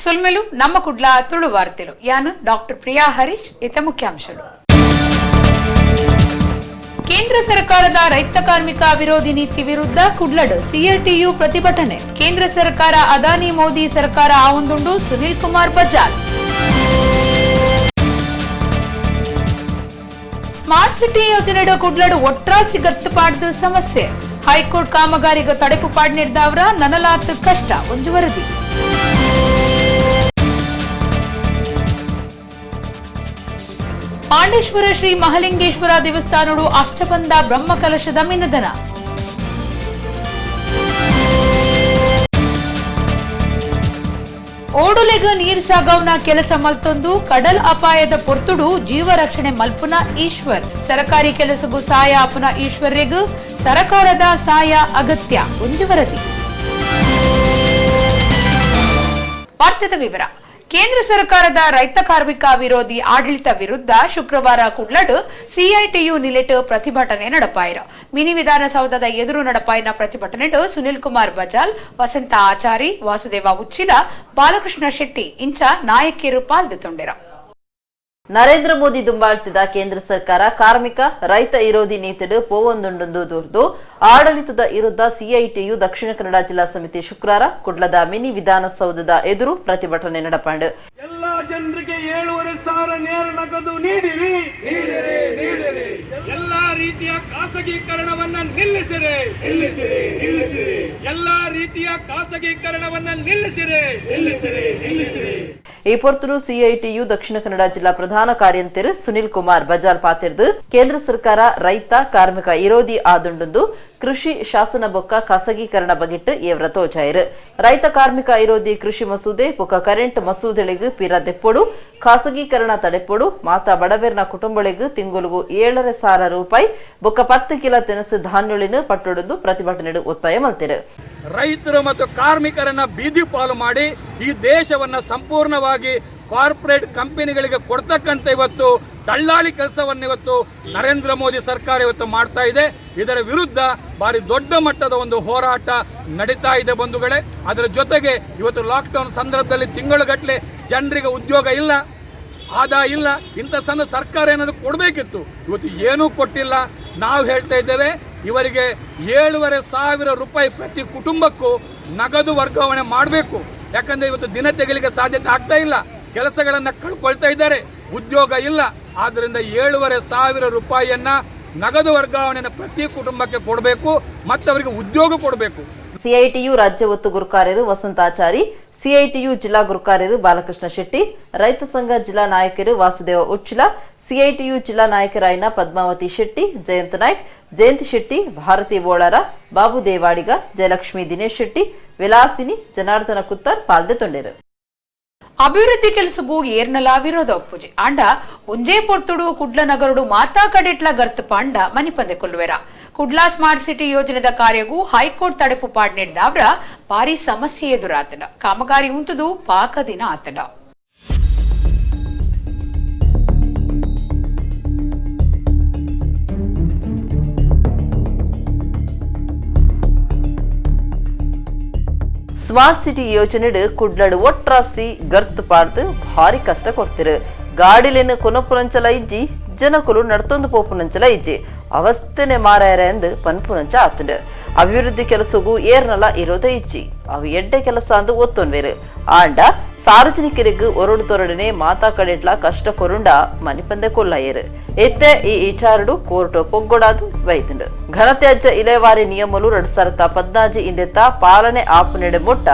ಸೊಲ್ಮೆಲು ನಮ್ಮ ಕುಡ್ಲ ತುಳು ವಾರ್ತೆಲು. ಯಾನು ಡಾಕ್ಟರ್ ಪ್ರಿಯಾ ಹರೀಶ್. ಇತ ಮುಖ್ಯಾಂಶಗಳು. ಕೇಂದ್ರ ಸರ್ಕಾರದ ರೈತ ಕಾರ್ಮಿಕ ವಿರೋಧಿ ನೀತಿ ವಿರುದ್ಧ ಕುಡ್ಲಡ್ ಸಿಐಟಿಯು ಪ್ರತಿಭಟನೆ. ಕೇಂದ್ರ ಸರ್ಕಾರ ಅದಾನಿ ಮೋದಿ ಸರ್ಕಾರ ಆವೊಂದುಂಡು ಸುನಿಲ್ ಕುಮಾರ್ ಬಜಾಲ್. ಸ್ಮಾರ್ಟ್ ಸಿಟಿ ಯೋಜನೆಡು ಕುಡ್ಲಡು ಒಟ್ರಾಸಿ ಗರ್ತು ಪಾಡ್ದು ಸಮಸ್ಯೆ. ಹೈಕೋರ್ಟ್ ಕಾಮಗಾರಿಗ ತಡೆಪು ಪಾಡ್ ನೀಡಿದವರ ನನಲಾತ್ ಕಷ್ಟ. ಒಂದು ವರದಿ. ಪಾಂಡೇಶ್ವರ ಶ್ರೀ ಮಹಲಿಂಗೇಶ್ವರ ದೇವಸ್ಥಾನಡು ಅಷ್ಟಬಂಧ ಬ್ರಹ್ಮಕಲಶದ ಮಿನದನ. ಓಡುಲೆಗ ನೀರ್ ಸಾಗವ್ನ ಕೆಲಸ ಮಲ್ತೊಂದು ಕಡಲ್ ಅಪಾಯದ ಪೊರ್ತುಡು ಜೀವ ರಕ್ಷಣೆ ಮಲ್ಪುನ ಈಶ್ವರ್. ಸರಕಾರಿ ಕೆಲಸಗೂ ಸಾಯ ಆಪುನ ಈಶ್ವರ್ರಿಗೂ ಸರಕಾರದ ಸಾಯ ಅಗತ್ಯ. ಒಂಜಿ ವರದಿ. ವಾರ್ತೆದ ವಿವರ. ಕೇಂದ್ರ ಸರ್ಕಾರದ ರೈತ ಕಾರ್ಮಿಕ ವಿರೋಧಿ ಆಡಳಿತ ವಿರುದ್ಧ ಶುಕ್ರವಾರ ಕುಡ್ಲಡ್ ಸಿಐಟಿಯು ನಿಲೆಟ್ ಪ್ರತಿಭಟನೆ ನಡಪಾಯಿರು. ಮಿನಿ ವಿಧಾನಸೌಧದ ಎದುರು ನಡಪಾಯಿನ ಪ್ರತಿಭಟನೆ ಸುನಿಲ್ ಕುಮಾರ್ ಬಜಾಲ್, ವಸಂತ ಆಚಾರಿ, ವಾಸುದೇವ ಉಚ್ಚಿಲ, ಬಾಲಕೃಷ್ಣ ಶೆಟ್ಟಿ ಇಂಚ ನಾಯಕಿಯರು ಪಾಲ್ದುತೊಂಡೆರು. ನರೇಂದ್ರ ಮೋದಿ ದುಂಬಾಳ್ತಿದ ಕೇಂದ್ರ ಸರ್ಕಾರ ಕಾರ್ಮಿಕ ರೈತ ವಿರೋಧಿ ನೀತಿಡು ಪೋವೊಂದುಂಡು ದೂರ್ದು ಆಡಳಿತದ ವಿರುದ್ಧ ಸಿಐಟಿಯು ದಕ್ಷಿಣ ಕನ್ನಡ ಜಿಲ್ಲಾ ಸಮಿತಿ ಶುಕ್ರವಾರ ಕುಡ್ಲದ ಮಿನಿ ವಿಧಾನಸೌಧದ ಎದುರು ಪ್ರತಿಭಟನೆ ನಡಪಾಂಡು. ಎಲ್ಲ ಜನರಿಗೆ 7,500 ನೇರ ನಗದು ನೀಡಿರಿ, ನೀಡಿರಿ. ಎಲ್ಲಾ ರೀತಿಯ ಖಾಸಗೀಕರಣವನ್ನ ನಿಲ್ಲಿಸಿರಿ, ನಿಲ್ಲಿಸಿರಿ, ನಿಲ್ಲಿಸಿರಿ. ಎಲ್ಲಾ ರೀತಿಯ ಖಾಸಗೀಕರಣವನ್ನ ನಿಲ್ಲಿಸಿರಿ, ನಿಲ್ಲಿಸಿರಿ, ನಿಲ್ಲಿಸಿರಿ. ಈ ಪೊರ್ತುಡು ಸಿಐಟಿಯು ದಕ್ಷಿಣ ಕನ್ನಡ ಜಿಲ್ಲಾ ಪ್ರಧಾನ ಕಾರ್ಯಂತೆರ್ ಸುನಿಲ್ ಕುಮಾರ್ ಬಜಾಲ್ ಪಾತಿರ್ದು ಕೇಂದ್ರ ಸರ್ಕಾರ ರೈತ ಕಾರ್ಮಿಕ ವಿರೋಧಿ ಆದುಂಡು ಕೃಷಿ ಶಾಸನ ಬೊಕ್ಕ ಖಾಸಗೀಕರಣ ಬಗೆಟ್ ಏವ್ರ ತೋಜಾಯಿರು. ರೈತ ಕಾರ್ಮಿಕ ವಿರೋಧಿ ಕೃಷಿ ಮಸೂದೆ ಬೊಕ್ಕ ಕರೆಂಟ್ ಮಸೂದೆಳಿಗ್ ಪಿರ ದೆಪ್ಪೊಡು, ಖಾಸಗೀಕರಣ ತಡೆಪೊಡು, ಮಾತಾ ಬಡವೆರ್ನ ಕುಟುಂಬಳಿಗ್ ತಿಂಗುలుగు 7,500 ರೂಪಾಯಿ ಬೊಕ್ಕ 10 ಕಿಲೋ ತಿನಸು ಧಾನ್ಯೊಳಿನ ಪಟ್ಟೊಡುಂದು ಪ್ರತಿಭಟನೆ ಒತ್ತಾಯ ಮಲ್ತಿರು. ರೈತರು ಮತ್ತು ಕಾರ್ಮಿಕರನ್ನ ಬೀದಿ ಪಾಲು ಮಾಡಿ ಈ ದೇಶವನ್ನ ಸಂಪೂರ್ಣವಾಗಿ ಕಾರ್ಪೊರೇಟ್ ಕಂಪನಿಗಳಿಗೆ ಕೊಡ್ತಕ್ಕಂಥ ಇವತ್ತು ದಳ್ಳಾಳಿ ಕೆಲಸವನ್ನು ಇವತ್ತು ನರೇಂದ್ರ ಮೋದಿ ಸರ್ಕಾರ ಇವತ್ತು ಮಾಡ್ತಾ ಇದೆ. ಇದರ ವಿರುದ್ಧ ಭಾರಿ ದೊಡ್ಡ ಮಟ್ಟದ ಒಂದು ಹೋರಾಟ ನಡೀತಾ ಇದೆ ಬಂಧುಗಳೇ. ಅದರ ಜೊತೆಗೆ ಇವತ್ತು ಲಾಕ್ಡೌನ್ ಸಂದರ್ಭದಲ್ಲಿ ತಿಂಗಳುಗಟ್ಟಲೆ ಜನರಿಗೆ ಉದ್ಯೋಗ ಇಲ್ಲ, ಆದಾಯ ಇಲ್ಲ. ಇಂಥ ಸಂದ ಸರ್ಕಾರ ಏನಾದರೂ ಕೊಡಬೇಕಿತ್ತು, ಇವತ್ತು ಏನೂ ಕೊಟ್ಟಿಲ್ಲ. ನಾವು ಹೇಳ್ತಾ ಇದ್ದೇವೆ, ಇವರಿಗೆ 7,500 ರೂಪಾಯಿ ಪ್ರತಿ ಕುಟುಂಬಕ್ಕೂ ನಗದು ವರ್ಗಾವಣೆ ಮಾಡಬೇಕು. ಯಾಕಂದರೆ ಇವತ್ತು ದಿನ ತೆಗಿಲಿಕ್ಕೆ ಸಾಧ್ಯತೆ ಆಗ್ತಾ ಇಲ್ಲ, ಕೆಲಸಗಳನ್ನು ಕಳ್ಕೊಳ್ತಾ ಇದ್ದಾರೆ, ಉದ್ಯೋಗ ಇಲ್ಲ. ಆದ್ದರಿಂದ 7,500 ರೂಪಾಯಿಯನ್ನು ನಗದು ವರ್ಗಾವಣೆಯನ್ನು ಪ್ರತಿ ಕುಟುಂಬಕ್ಕೆ ಕೊಡಬೇಕು ಮತ್ತು ಅವರಿಗೆ ಉದ್ಯೋಗ ಕೊಡಬೇಕು. ಸಿಐಟಿಯು ರಾಜ್ಯ ಒತ್ತು ಗುರುಕಾರ್ಯರು ವಸಂತಾಚಾರಿ, ಸಿಐಟಿಯು ಜಿಲ್ಲಾ ಗುರುಕಾರ್ಯರು ಬಾಲಕೃಷ್ಣ ಶೆಟ್ಟಿ, ರೈತ ಸಂಘ ಜಿಲ್ಲಾ ನಾಯಕರು ವಾಸುದೇವ ಉಚ್ಚಿಲ, ಸಿಐಟಿಯು ಜಿಲ್ಲಾ ನಾಯಕರಾಯಿನ ಪದ್ಮಾವತಿ ಶೆಟ್ಟಿ, ಜಯಂತ ನಾಯ್ಕ್, ಜಯಂತಿ ಶೆಟ್ಟಿ, ಭಾರತಿ ಬೋಳಾರ, ಬಾಬು ದೇವಾಡಿಗ, ಜಯಲಕ್ಷ್ಮಿ ದಿನೇಶ್ ಶೆಟ್ಟಿ, ವಿಲಾಸಿನಿ, ಜನಾರ್ದನ ಕುತ್ತಾರ್ ಪಾಲ್ದೆ ತೊಂಡೆರು. ಅಭಿವೃದ್ಧಿ ಕೆಲಸಗೂ ಏರ್ನಲ ವಿರೋಧ ಒಪ್ಪುಜಿ. ಆಂಡ ಒಂಜೇ ಪೊರ್ತುಡು ಕುಡ್ಲ ನಗರುಡು ಮಾತಾ ಕಡೆಟ್ಲ ಗರ್ತ್ ಪಾಂಡ ಮನಿಪಂದೆ ಕೊಲ್ಲುವೆರ. ಕುಡ್ಲಾ ಸ್ಮಾರ್ಟ್ ಸಿಟಿ ಯೋಜನೆದ ಕಾರ್ಯಗೂ ಹೈಕೋರ್ಟ್ ತಡೆಪು ಪಾಡ್ ನೀಡಿದವರ ಭಾರಿ ಸಮಸ್ಯೆ ಎದುರಾತನ. ಕಾಮಗಾರಿ ಉಂಟುದು ಪಾಕ ದಿನ ಆತನ. ಸ್ಮಾರ್ಟ್ ಸಿಟಿ ಯೋಜನೆಡು ಕುಡ್ಲಡು ಒಟ್ರಾಸಿ ಗರ್ತ್ ಪಾಡ್ದು ಭಾರಿ ಕಷ್ಟ ಕೊಡ್ತಿರು. ಗಾಡಿಲೇನು ಕೊನಪುನಂಚಲ ಇಜ್ಜಿ, ಜನಕುಲು ನಡ್ತೊಂದು ಪೋಪುನಂಚಲ ಇಜ್ಜಿ, ಅವಸ್ಥೆನೆ ಮಾರಾಯರ ಎಂದು ಪನ್ಪುನಂಚ ಆತಂಡು. ಅಭಿವೃದ್ಧಿ ಕೆಲಸಗೂ ಏರ್ನಲ ಇರೋದೇ ಇಜ್ಜಿ, ಅವು ಎಡ್ಡೆ ಕೆಲಸ ಅಂದು ಒತ್ತೊನ್ವೇರು. ಆಂಡ ಸಾರ್ವಜನಿಕರಿಗೆ ಒರಡು ತೊರಡನೆ ಮಾತಾ ಕಡೆಟ್ಲ ಕಷ್ಟ ಕೊರುಂಡ ಮನಿಪಂದೆ ಕೊಲ್ಲಯರು. ಎತ್ತೆ ಈ ವಿಚಾರಡು ಕೋರ್ಟ್ ಪೊಗ್ಗೊಡಾದು ವೈದುಂಡು. ಘನತ್ಯಾಜ್ಯ ಇಲೇವಾರಿ ನಿಯಮಲು 2014 ಇಂದೆತ್ತ ಪಾಲನೆ ಆಪುನೆಡೆ ಮೊಟ್ಟ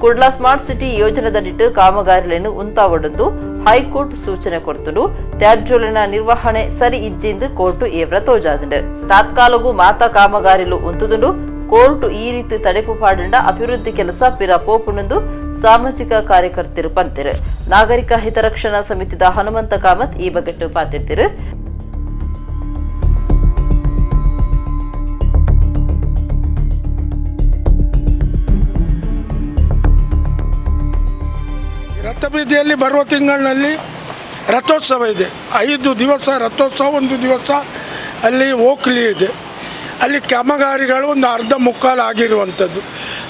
ಕುಡ್ಲಾ ಸ್ಮಾರ್ಟ್ ಸಿಟಿ ಯೋಜನೆದಡಿಟ್ಟು ಕಾಮಗಾರಿಗಳನ್ನು ಉಂತಾವಡೊಂದು ಹೈಕೋರ್ಟ್ ಸೂಚನೆ ಕೊಡ್ತುಂಡು. ತ್ಯಾಜ್ಯೋಲಿನ ನಿರ್ವಹಣೆ ಸರಿ ಇಜ್ಜಿಂದು ಕೋರ್ಟ್ ಏವ್ರ ತೋಜಾದುಂಡು. ತಾತ್ಕಾಲಗೂ ಮಾತಾ ಕಾಮಗಾರಿಲು ಉಂತುದುಂಡು. ಕೋರ್ಟ್ ಈ ರೀತಿ ತಡೆಪು ಪಾಡುಂಡ ಅಭಿವೃದ್ಧಿ ಕೆಲಸ ಪಿರ ಪೋಪುಣಂದು ಸಾಮಾಜಿಕ ಕಾರ್ಯಕರ್ತರು ಪಂತಿರು. ನಾಗರಿಕ ಹಿತರಕ್ಷಣಾ ಸಮಿತಿದ ಹನುಮಂತ ಕಾಮತ್ ಈ ಬಗೆಟ್ಟು ಪಾತಿರ್ತಿರು. ರಥಬೀದಿಯಲ್ಲಿ ಬರುವ ತಿಂಗಳಿನಲ್ಲಿ ರಥೋತ್ಸವ ಇದೆ. 5 ದಿವಸ ರಥೋತ್ಸವ, 1 ದಿವಸ ಅಲ್ಲಿ ಓಕ್ಲಿ ಇದೆ. ಅಲ್ಲಿ ಕಾಮಗಾರಿಗಳು ಒಂದು ಅರ್ಧ ಮುಕ್ಕಾಲು ಆಗಿರುವಂಥದ್ದು.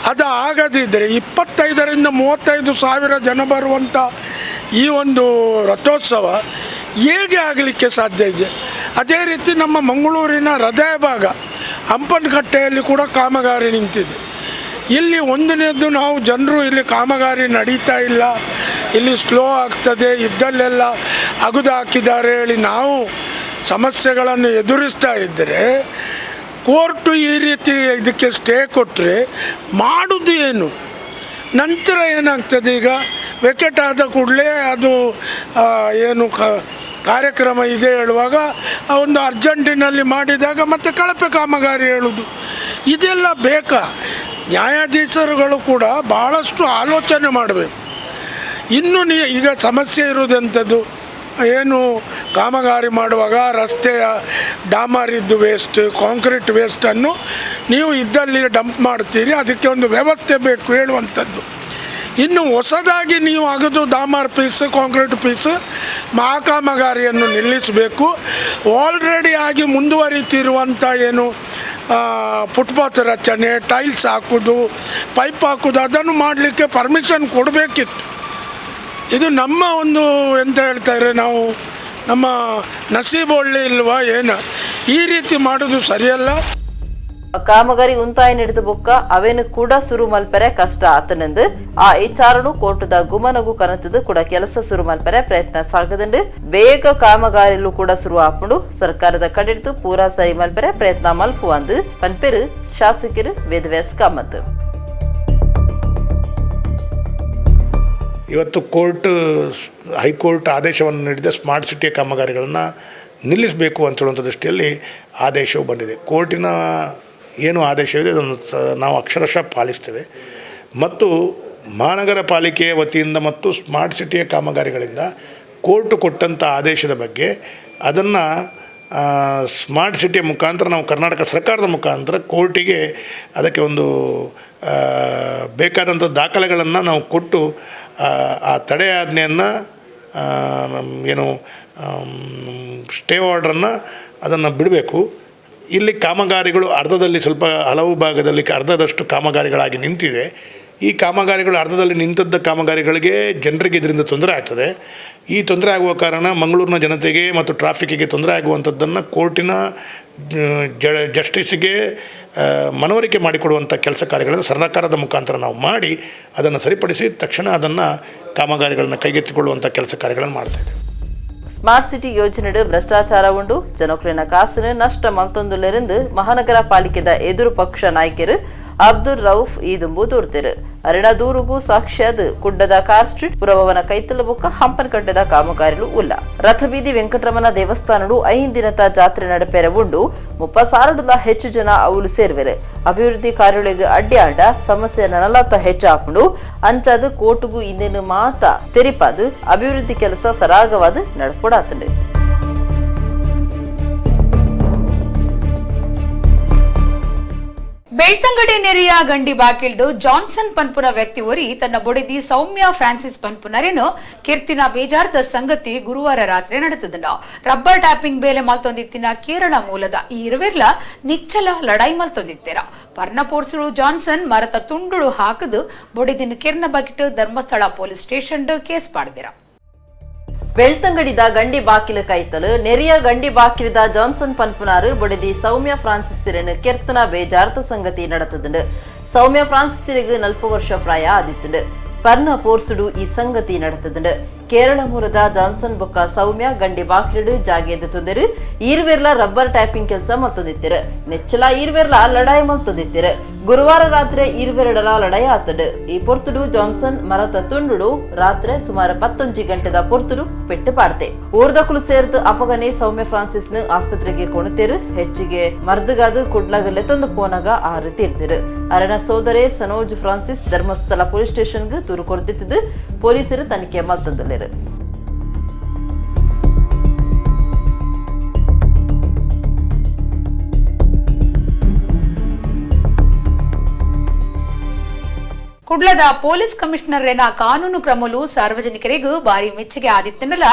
ಅದು ಆಗದಿದ್ದರೆ 25ರಿಂದ 35 ಸಾವಿರ ಜನ ಬರುವಂಥ ಈ ಒಂದು ರಥೋತ್ಸವ ಹೇಗೆ ಆಗಲಿಕ್ಕೆ ಸಾಧ್ಯ ಇದೆ? ಅದೇ ರೀತಿ ನಮ್ಮ ಮಂಗಳೂರಿನ ಹೃದಯ ಭಾಗ ಹಂಪನಕಟ್ಟೆಯಲ್ಲಿ ಕೂಡ ಕಾಮಗಾರಿ ನಿಂತಿದೆ. ಇಲ್ಲಿ ಒಂದನೇದ್ದು, ನಾವು ಜನರು ಇಲ್ಲಿ ಕಾಮಗಾರಿ ನಡೀತಾ ಇಲ್ಲ, ಇಲ್ಲಿ ಸ್ಲೋ ಆಗ್ತದೆ, ಇದ್ದಲ್ಲೆಲ್ಲ ಅಗದು ಹಾಕಿದ್ದಾರೆ ಹೇಳಿ ನಾವು ಸಮಸ್ಯೆಗಳನ್ನು ಎದುರಿಸ್ತಾ ಇದ್ದರೆ, ಕೋರ್ಟು ಈ ರೀತಿ ಇದಕ್ಕೆ ಸ್ಟೇ ಕೊಟ್ಟರೆ ಮಾಡೋದು ಏನು? ನಂತರ ಏನಾಗ್ತದೆ? ಈಗ ವೆಕೆಟ್ ಆದ ಕೂಡಲೇ ಅದು ಏನು ಕಾರ್ಯಕ್ರಮ ಇದೆ ಹೇಳುವಾಗ, ಆ ಒಂದು ಅರ್ಜೆಂಟಿನಲ್ಲಿ ಮಾಡಿದಾಗ ಮತ್ತೆ ಕಳಪೆ ಕಾಮಗಾರಿ ಹೇಳುವುದು, ಇದೆಲ್ಲ ಬೇಕಾ? ನ್ಯಾಯಾಧೀಶರುಗಳು ಕೂಡ ಭಾಳಷ್ಟು ಆಲೋಚನೆ ಮಾಡಬೇಕು. ಇನ್ನು ಈಗ ಸಮಸ್ಯೆ ಇರುವುದೆಂಥದ್ದು? ಏನು ಕಾಮಗಾರಿ ಮಾಡುವಾಗ ರಸ್ತೆಯ ಡಾಮರಿದ್ದು ವೇಸ್ಟ್, ಕಾಂಕ್ರೀಟ್ ವೇಸ್ಟನ್ನು ನೀವು ಇದ್ದಲ್ಲಿ ಡಂಪ್ ಮಾಡ್ತೀರಿ. ಅದಕ್ಕೆ ಒಂದು ವ್ಯವಸ್ಥೆ ಬೇಕು ಹೇಳುವಂಥದ್ದು. ಇನ್ನು ಹೊಸದಾಗಿ ನೀವು ಅಗದು ಡಾಮರ್ ಪೀಸ್, ಕಾಂಕ್ರೀಟ್ ಪೀಸ್, ಮಹಾಕಾಮಗಾರಿಯನ್ನು ನಿಲ್ಲಿಸಬೇಕು. ಆಲ್ರೆಡಿ ಆಗಿ ಮುಂದುವರಿತಿರುವಂಥ ಏನು ಫುಟ್ಪಾತ್ ರಚನೆ, ಟೈಲ್ಸ್ ಹಾಕೋದು, ಪೈಪ್ ಹಾಕೋದು, ಅದನ್ನು ಮಾಡಲಿಕ್ಕೆ ಪರ್ಮಿಷನ್ ಕೊಡಬೇಕಿತ್ತು. ಇದು ನಮ್ಮ ಒಂದು ಎಂತ ಹೇಳ್ತಾರೆ, ನಾವು ನಮ್ಮ ನಸೀಬು ಒಳ್ಳೆ ಇಲ್ವಾ ಏನು? ಈ ರೀತಿ ಮಾಡೋದು ಸರಿಯಲ್ಲ. ಕಾಮಗಾರಿ ಉಂತಾಯಿ ನಡೆದ ಬೊಕ್ಕ ಅವೇನು ಕೂಡ ಸುರು ಮಲ್ಪೆರೆ ಕಷ್ಟ ಆತನೆಂದು ಆ ಇಚಾರಣು ಕೋರ್ಟದ ಗುಮನಗು ಕನತದು ಕೂಡ ಕೆಲಸ ಸುರು ಮಲ್ಪೆರೆ ಪ್ರಯತ್ನ ಸಾಗದಂಡು. ಬೇಗ ಕಾಮಗಾರಿಲು ಕೂಡ ಸುರು ಆಪುಂಡು. ಸರ್ಕಾರದ ಕಡೆಡ್ದು ಪೂರಾ ಸರಿ ಮಲ್ಪೆರೆ ಪ್ರಯತ್ನ ಮಲ್ಪುವಂದು ಪನ್ಪೆರು ಶಾಸಕರು ವೇದವ್ಯಾಸ್ ಕಾಮತ್. ಇವತ್ತು ಹೈಕೋರ್ಟ್ ಆದೇಶವನ್ನು ನೀಡಿದೆ. ಸ್ಮಾರ್ಟ್ ಸಿಟಿಯ ಕಾಮಗಾರಿಗಳನ್ನು ನಿಲ್ಲಿಸಬೇಕು ಅಂತ ಹೇಳುವಂಥ ದೃಷ್ಟಿಯಲ್ಲಿ ಆದೇಶವು ಬಂದಿದೆ. ಕೋರ್ಟಿನ ಏನು ಆದೇಶವಿದೆ, ಅದನ್ನು ನಾವು ಅಕ್ಷರಶಃ ಪಾಲಿಸ್ತೇವೆ. ಮತ್ತು ಮಹಾನಗರ ಪಾಲಿಕೆಯ ವತಿಯಿಂದ ಮತ್ತು ಸ್ಮಾರ್ಟ್ ಸಿಟಿಯ ಕಾಮಗಾರಿಗಳಿಂದ ಕೋರ್ಟ್ ಕೊಟ್ಟಂಥ ಆದೇಶದ ಬಗ್ಗೆ ಅದನ್ನು ಸ್ಮಾರ್ಟ್ ಸಿಟಿಯ ಮುಖಾಂತರ ನಾವು ಕರ್ನಾಟಕ ಸರ್ಕಾರದ ಮುಖಾಂತರ ಕೋರ್ಟಿಗೆ ಅದಕ್ಕೆ ಒಂದು ಬೇಕಾದಂಥ ದಾಖಲೆಗಳನ್ನು ನಾವು ಕೊಟ್ಟು ಆ ತಡೆ ಆಜ್ಞೆಯನ್ನು, ಏನು ಸ್ಟೇ ಆರ್ಡ್ರನ್ನು, ಅದನ್ನು ಬಿಡಬೇಕು. ಇಲ್ಲಿ ಕಾಮಗಾರಿಗಳು ಅರ್ಧದಲ್ಲಿ, ಸ್ವಲ್ಪ ಹಲವು ಭಾಗದಲ್ಲಿ ಅರ್ಧದಷ್ಟು ಕಾಮಗಾರಿಗಳಾಗಿ ನಿಂತಿದೆ. ಈ ಕಾಮಗಾರಿಗಳು, ಅರ್ಧದಲ್ಲಿ ನಿಂತದ್ದ ಕಾಮಗಾರಿಗಳಿಗೆ ಜನರಿಗೆ ಇದರಿಂದ ತೊಂದರೆ ಆಗ್ತದೆ. ಈ ತೊಂದರೆ ಆಗುವ ಕಾರಣ ಮಂಗಳೂರಿನ ಜನತೆಗೆ ಮತ್ತು ಟ್ರಾಫಿಕ್ಕಿಗೆ ತೊಂದರೆ ಆಗುವಂಥದ್ದನ್ನು ಕೋರ್ಟಿನ ಜಸ್ಟಿಸ್ಗೆ ಮನವರಿಕೆ ಮಾಡಿಕೊಡುವಂಥ ಕೆಲಸ ಕಾರ್ಯಗಳನ್ನು ಸರ್ಕಾರದ ಮುಖಾಂತರ ನಾವು ಮಾಡಿ, ಅದನ್ನು ಸರಿಪಡಿಸಿ, ತಕ್ಷಣ ಅದನ್ನು ಕಾಮಗಾರಿಗಳನ್ನು ಕೈಗೆತ್ತಿಕೊಳ್ಳುವಂಥ ಕೆಲಸ ಕಾರ್ಯಗಳನ್ನು ಮಾಡ್ತಾಯಿದ್ದೇವೆ. ಸ್ಮಾರ್ಟ್ ಸಿಟಿ ಯೋಜನೆಡು ಭ್ರಷ್ಟಾಚಾರ ಉಂಡು, ಜನಕ್ಲೆನ ಕಾಸಿನ ನಷ್ಟ ಮಲ್ತೊಂದುಲ್ಲೆರೆಂದು ಮಹಾನಗರ ಪಾಲಿಕೆದ ಎದುರು ಪಕ್ಷ ನಾಯಕರು ಅಬ್ದುಲ್ ರೌಫ್ ಈ ದುಂಬು ದೂರ್ತೆರು. ಅರಿಣ ದೂರುಗು ಸಾಕ್ಷ್ಯಾದ್ ಕುಡ್ಡದ ಕಾರ್ ಸ್ಟ್ರೀಟ್, ಪುರಭವನ ಕೈತಲ ಬೊಕ್ಕ ಹಂಪನಕಟ್ಟೆದ ಕಾಮಗಾರಿಲು ಉಲ್ಲ. ರಥಬೀದಿ ವೆಂಕಟರಮಣ ದೇವಸ್ಥಾನಡು 5 ದಿನದ ಜಾತ್ರೆ ನಡಪೆರೆ ಉಂಡು. 30 ಸಾವಿರಡುಲ ಹೆಚ್ಚು ಜನ ಅವುಲು ಸೇರ್ವೆರು. ಅಭಿವೃದ್ಧಿ ಕಾರ್ಯಗಳಿಗೆ ಅಡ್ಡಿ ಆಂಡ ಸಮಸ್ಯೆ ನನಲಾತ ಹೆಚ್ಚಾಪುಂಡು. ಅಂಚಾದ ಕೋಟುಗು ಇಂದೇನು ಮಾತ ತೆರಿಪಾದು ಅಭಿವೃದ್ಧಿ ಕೆಲಸ ಸರಾಗವಾದ ನಡಪೊಡಾತಂಡು. ಬೆಳ್ತಂಗಡಿ ನೆರೆಯ ಗಂಡಿ ಬಾಕಿಲ್ಡು ಜಾನ್ಸನ್ ಪನ್ಪುನ ವ್ಯಕ್ತಿ ಒರಿ ತನ್ನ ಬೊಡೆದಿ ಸೌಮ್ಯ ಫ್ರಾನ್ಸಿಸ್ ಪನ್ಪುನರೇನು ಕೀರ್ತಿನ ಬೇಜಾರದ ಸಂಗತಿ ಗುರುವಾರ ರಾತ್ರಿ ನಡೆತದ. ರಬ್ಬರ್ ಟ್ಯಾಪಿಂಗ್ ಬೇಲೆ ಮಲ್ತೊಂದಿತ್ತಿನ ಕೇರಳ ಮೂಲದ ಈ ಇರುವೆರ್ಲ ನಿಚ್ಚಲ ಲಡಾಯಿ ಮಲ್ತೊಂದಿತ್ತೀರ. ಪರ್ಣಪೋರ್ಸುಳು ಜಾನ್ಸನ್ ಮರತ ತುಂಡುಳು ಹಾಕದು ಬೊಡೆದಿನ ಕಿರ್ನ bucket Dharmasthala police station case ಪಾಡ್ದಿರ. ಬೆಳ್ತಂಗಡಿದ ಗಂಡಿ ಬಾಕಿಲ ಕೈತಲು ನೆರಿಯ ಗಂಡಿ ಬಾಕಿಲಿದ ಜಾನ್ಸನ್ ಪನ್ಪುನಾರು ಬೊಡೆದಿ ಸೌಮ್ಯ ಫ್ರಾನ್ಸಿಸ್ ಕೆರ್ತನ ಬೇಜಾರ್ತ ಸಂಗತಿ நடத்ததுண்டு. ಸೌಮ್ಯ ಫ್ರಾನ್ಸಿಸ್ರಿಗೆ 40 ವರ್ಷ ಪ್ರಾಯ ಆದಿತ್ತುಂಡು. ಪರ್ನ ಪೋರ್ಸುಡು ಈ ಸಂಗತಿ நடத்ததுண்டு. ಕೇರಳ ಮೂಲದ ಜಾನ್ಸನ್ ಬೊಕ್ಕ ಸೌಮ್ಯ ಗಂಡಿ ಬಾಕಿಲಿಡು ಜಾಗೆದ್ದು ತೊಂದರು. ಈರ್ವೆರ್ಲ ರಬ್ಬರ್ ಟ್ಯಾಪಿಂಗ್ ಕೆಲಸ ಮಲ್ತೊಂದಿತ್ತಿರು. ನೆಚ್ಚಲ ಈರ್ವೆರ್ಲ ಲಡಾಯಿ ಮಲ್ತೊಂದಿತ್ತಿರು. ಗುರುವಾರ ರಾತ್ರಿ ಈರ್ವೆರಡಲ ಲಡಾಯಿ ಆತಡು. ಈ ಪೊರ್ತುಡು ಜಾನ್ಸನ್ ಮರತ ತುಂಡುಡು ರಾತ್ರಿ ಸುಮಾರು 11 ಗಂಟೆದ ಪೊರ್ತುಡು ಪೆಟ್ಟು ಪಾಡ್ತೆ. ಊರ್ದಕುಲು ಸೇರ್ದು ಅಪಗನೆ ಸೌಮ್ಯ ಫ್ರಾನ್ಸಿಸ್ ನ ಆಸ್ಪತ್ರೆಗೆ ಕೊಣತೇರು. ಹೆಚ್ಚಿಗೆ ಮರ್ದಗಾದು ಕುಡ್ಲಗಲ್ಲೆ ತಂದು ಪೋನಾಗ ಆರು ತೀರ್ತಿರು. ಅರಣ ಸೋದರೆ ಸನೋಜ್ ಫ್ರಾನ್ಸಿಸ್ ಧರ್ಮಸ್ಥಳ ಪೊಲೀಸ್ ಸ್ಟೇಷನ್ಗೆ ದೂರು ಕೊರ್ದಿತ್ತಿದ್ದು, ಪೊಲೀಸರು ತನಿಖೆ ಮಲ್ತಂದುಲ್ಲೆರು. ಕುಡ್ಲದ ಪೊಲೀಸ್ ಕಮಿಷನರ್ನ ಕಾನೂನು ಕ್ರಮಲು ಸಾರ್ವಜನಿಕರಿಗೂ ಭಾರಿ ಮೆಚ್ಚುಗೆ ಆದಿತ್ತನಲ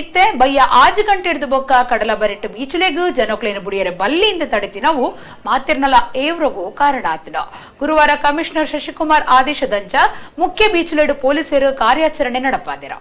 ಇತ್ತೆ ಬಯ್ಯ 6 ಗಂಟೆ ಹಿಡಿದು ಬೊಕ್ಕ ಕಡಲ ಬರಿಟ್ಟು ಬೀಚಲೆಗೂ ಜನಕ್ಲೇನು ಬುಡಿಯರೆ ಬಲ್ಲಿಯಿಂದ ತಡೆತಿನವು ಮಾತಿರ್ನಲ ಏವ್ರಗೂ ಕಾರಣ ಆತನ. ಗುರುವಾರ ಕಮಿಷನರ್ ಶಶಿಕುಮಾರ್ ಆದೇಶದಂಚ ಮುಖ್ಯ ಬೀಚಲೆಡು ಪೊಲೀಸರು ಕಾರ್ಯಾಚರಣೆ ನಡಪಾದಿರ.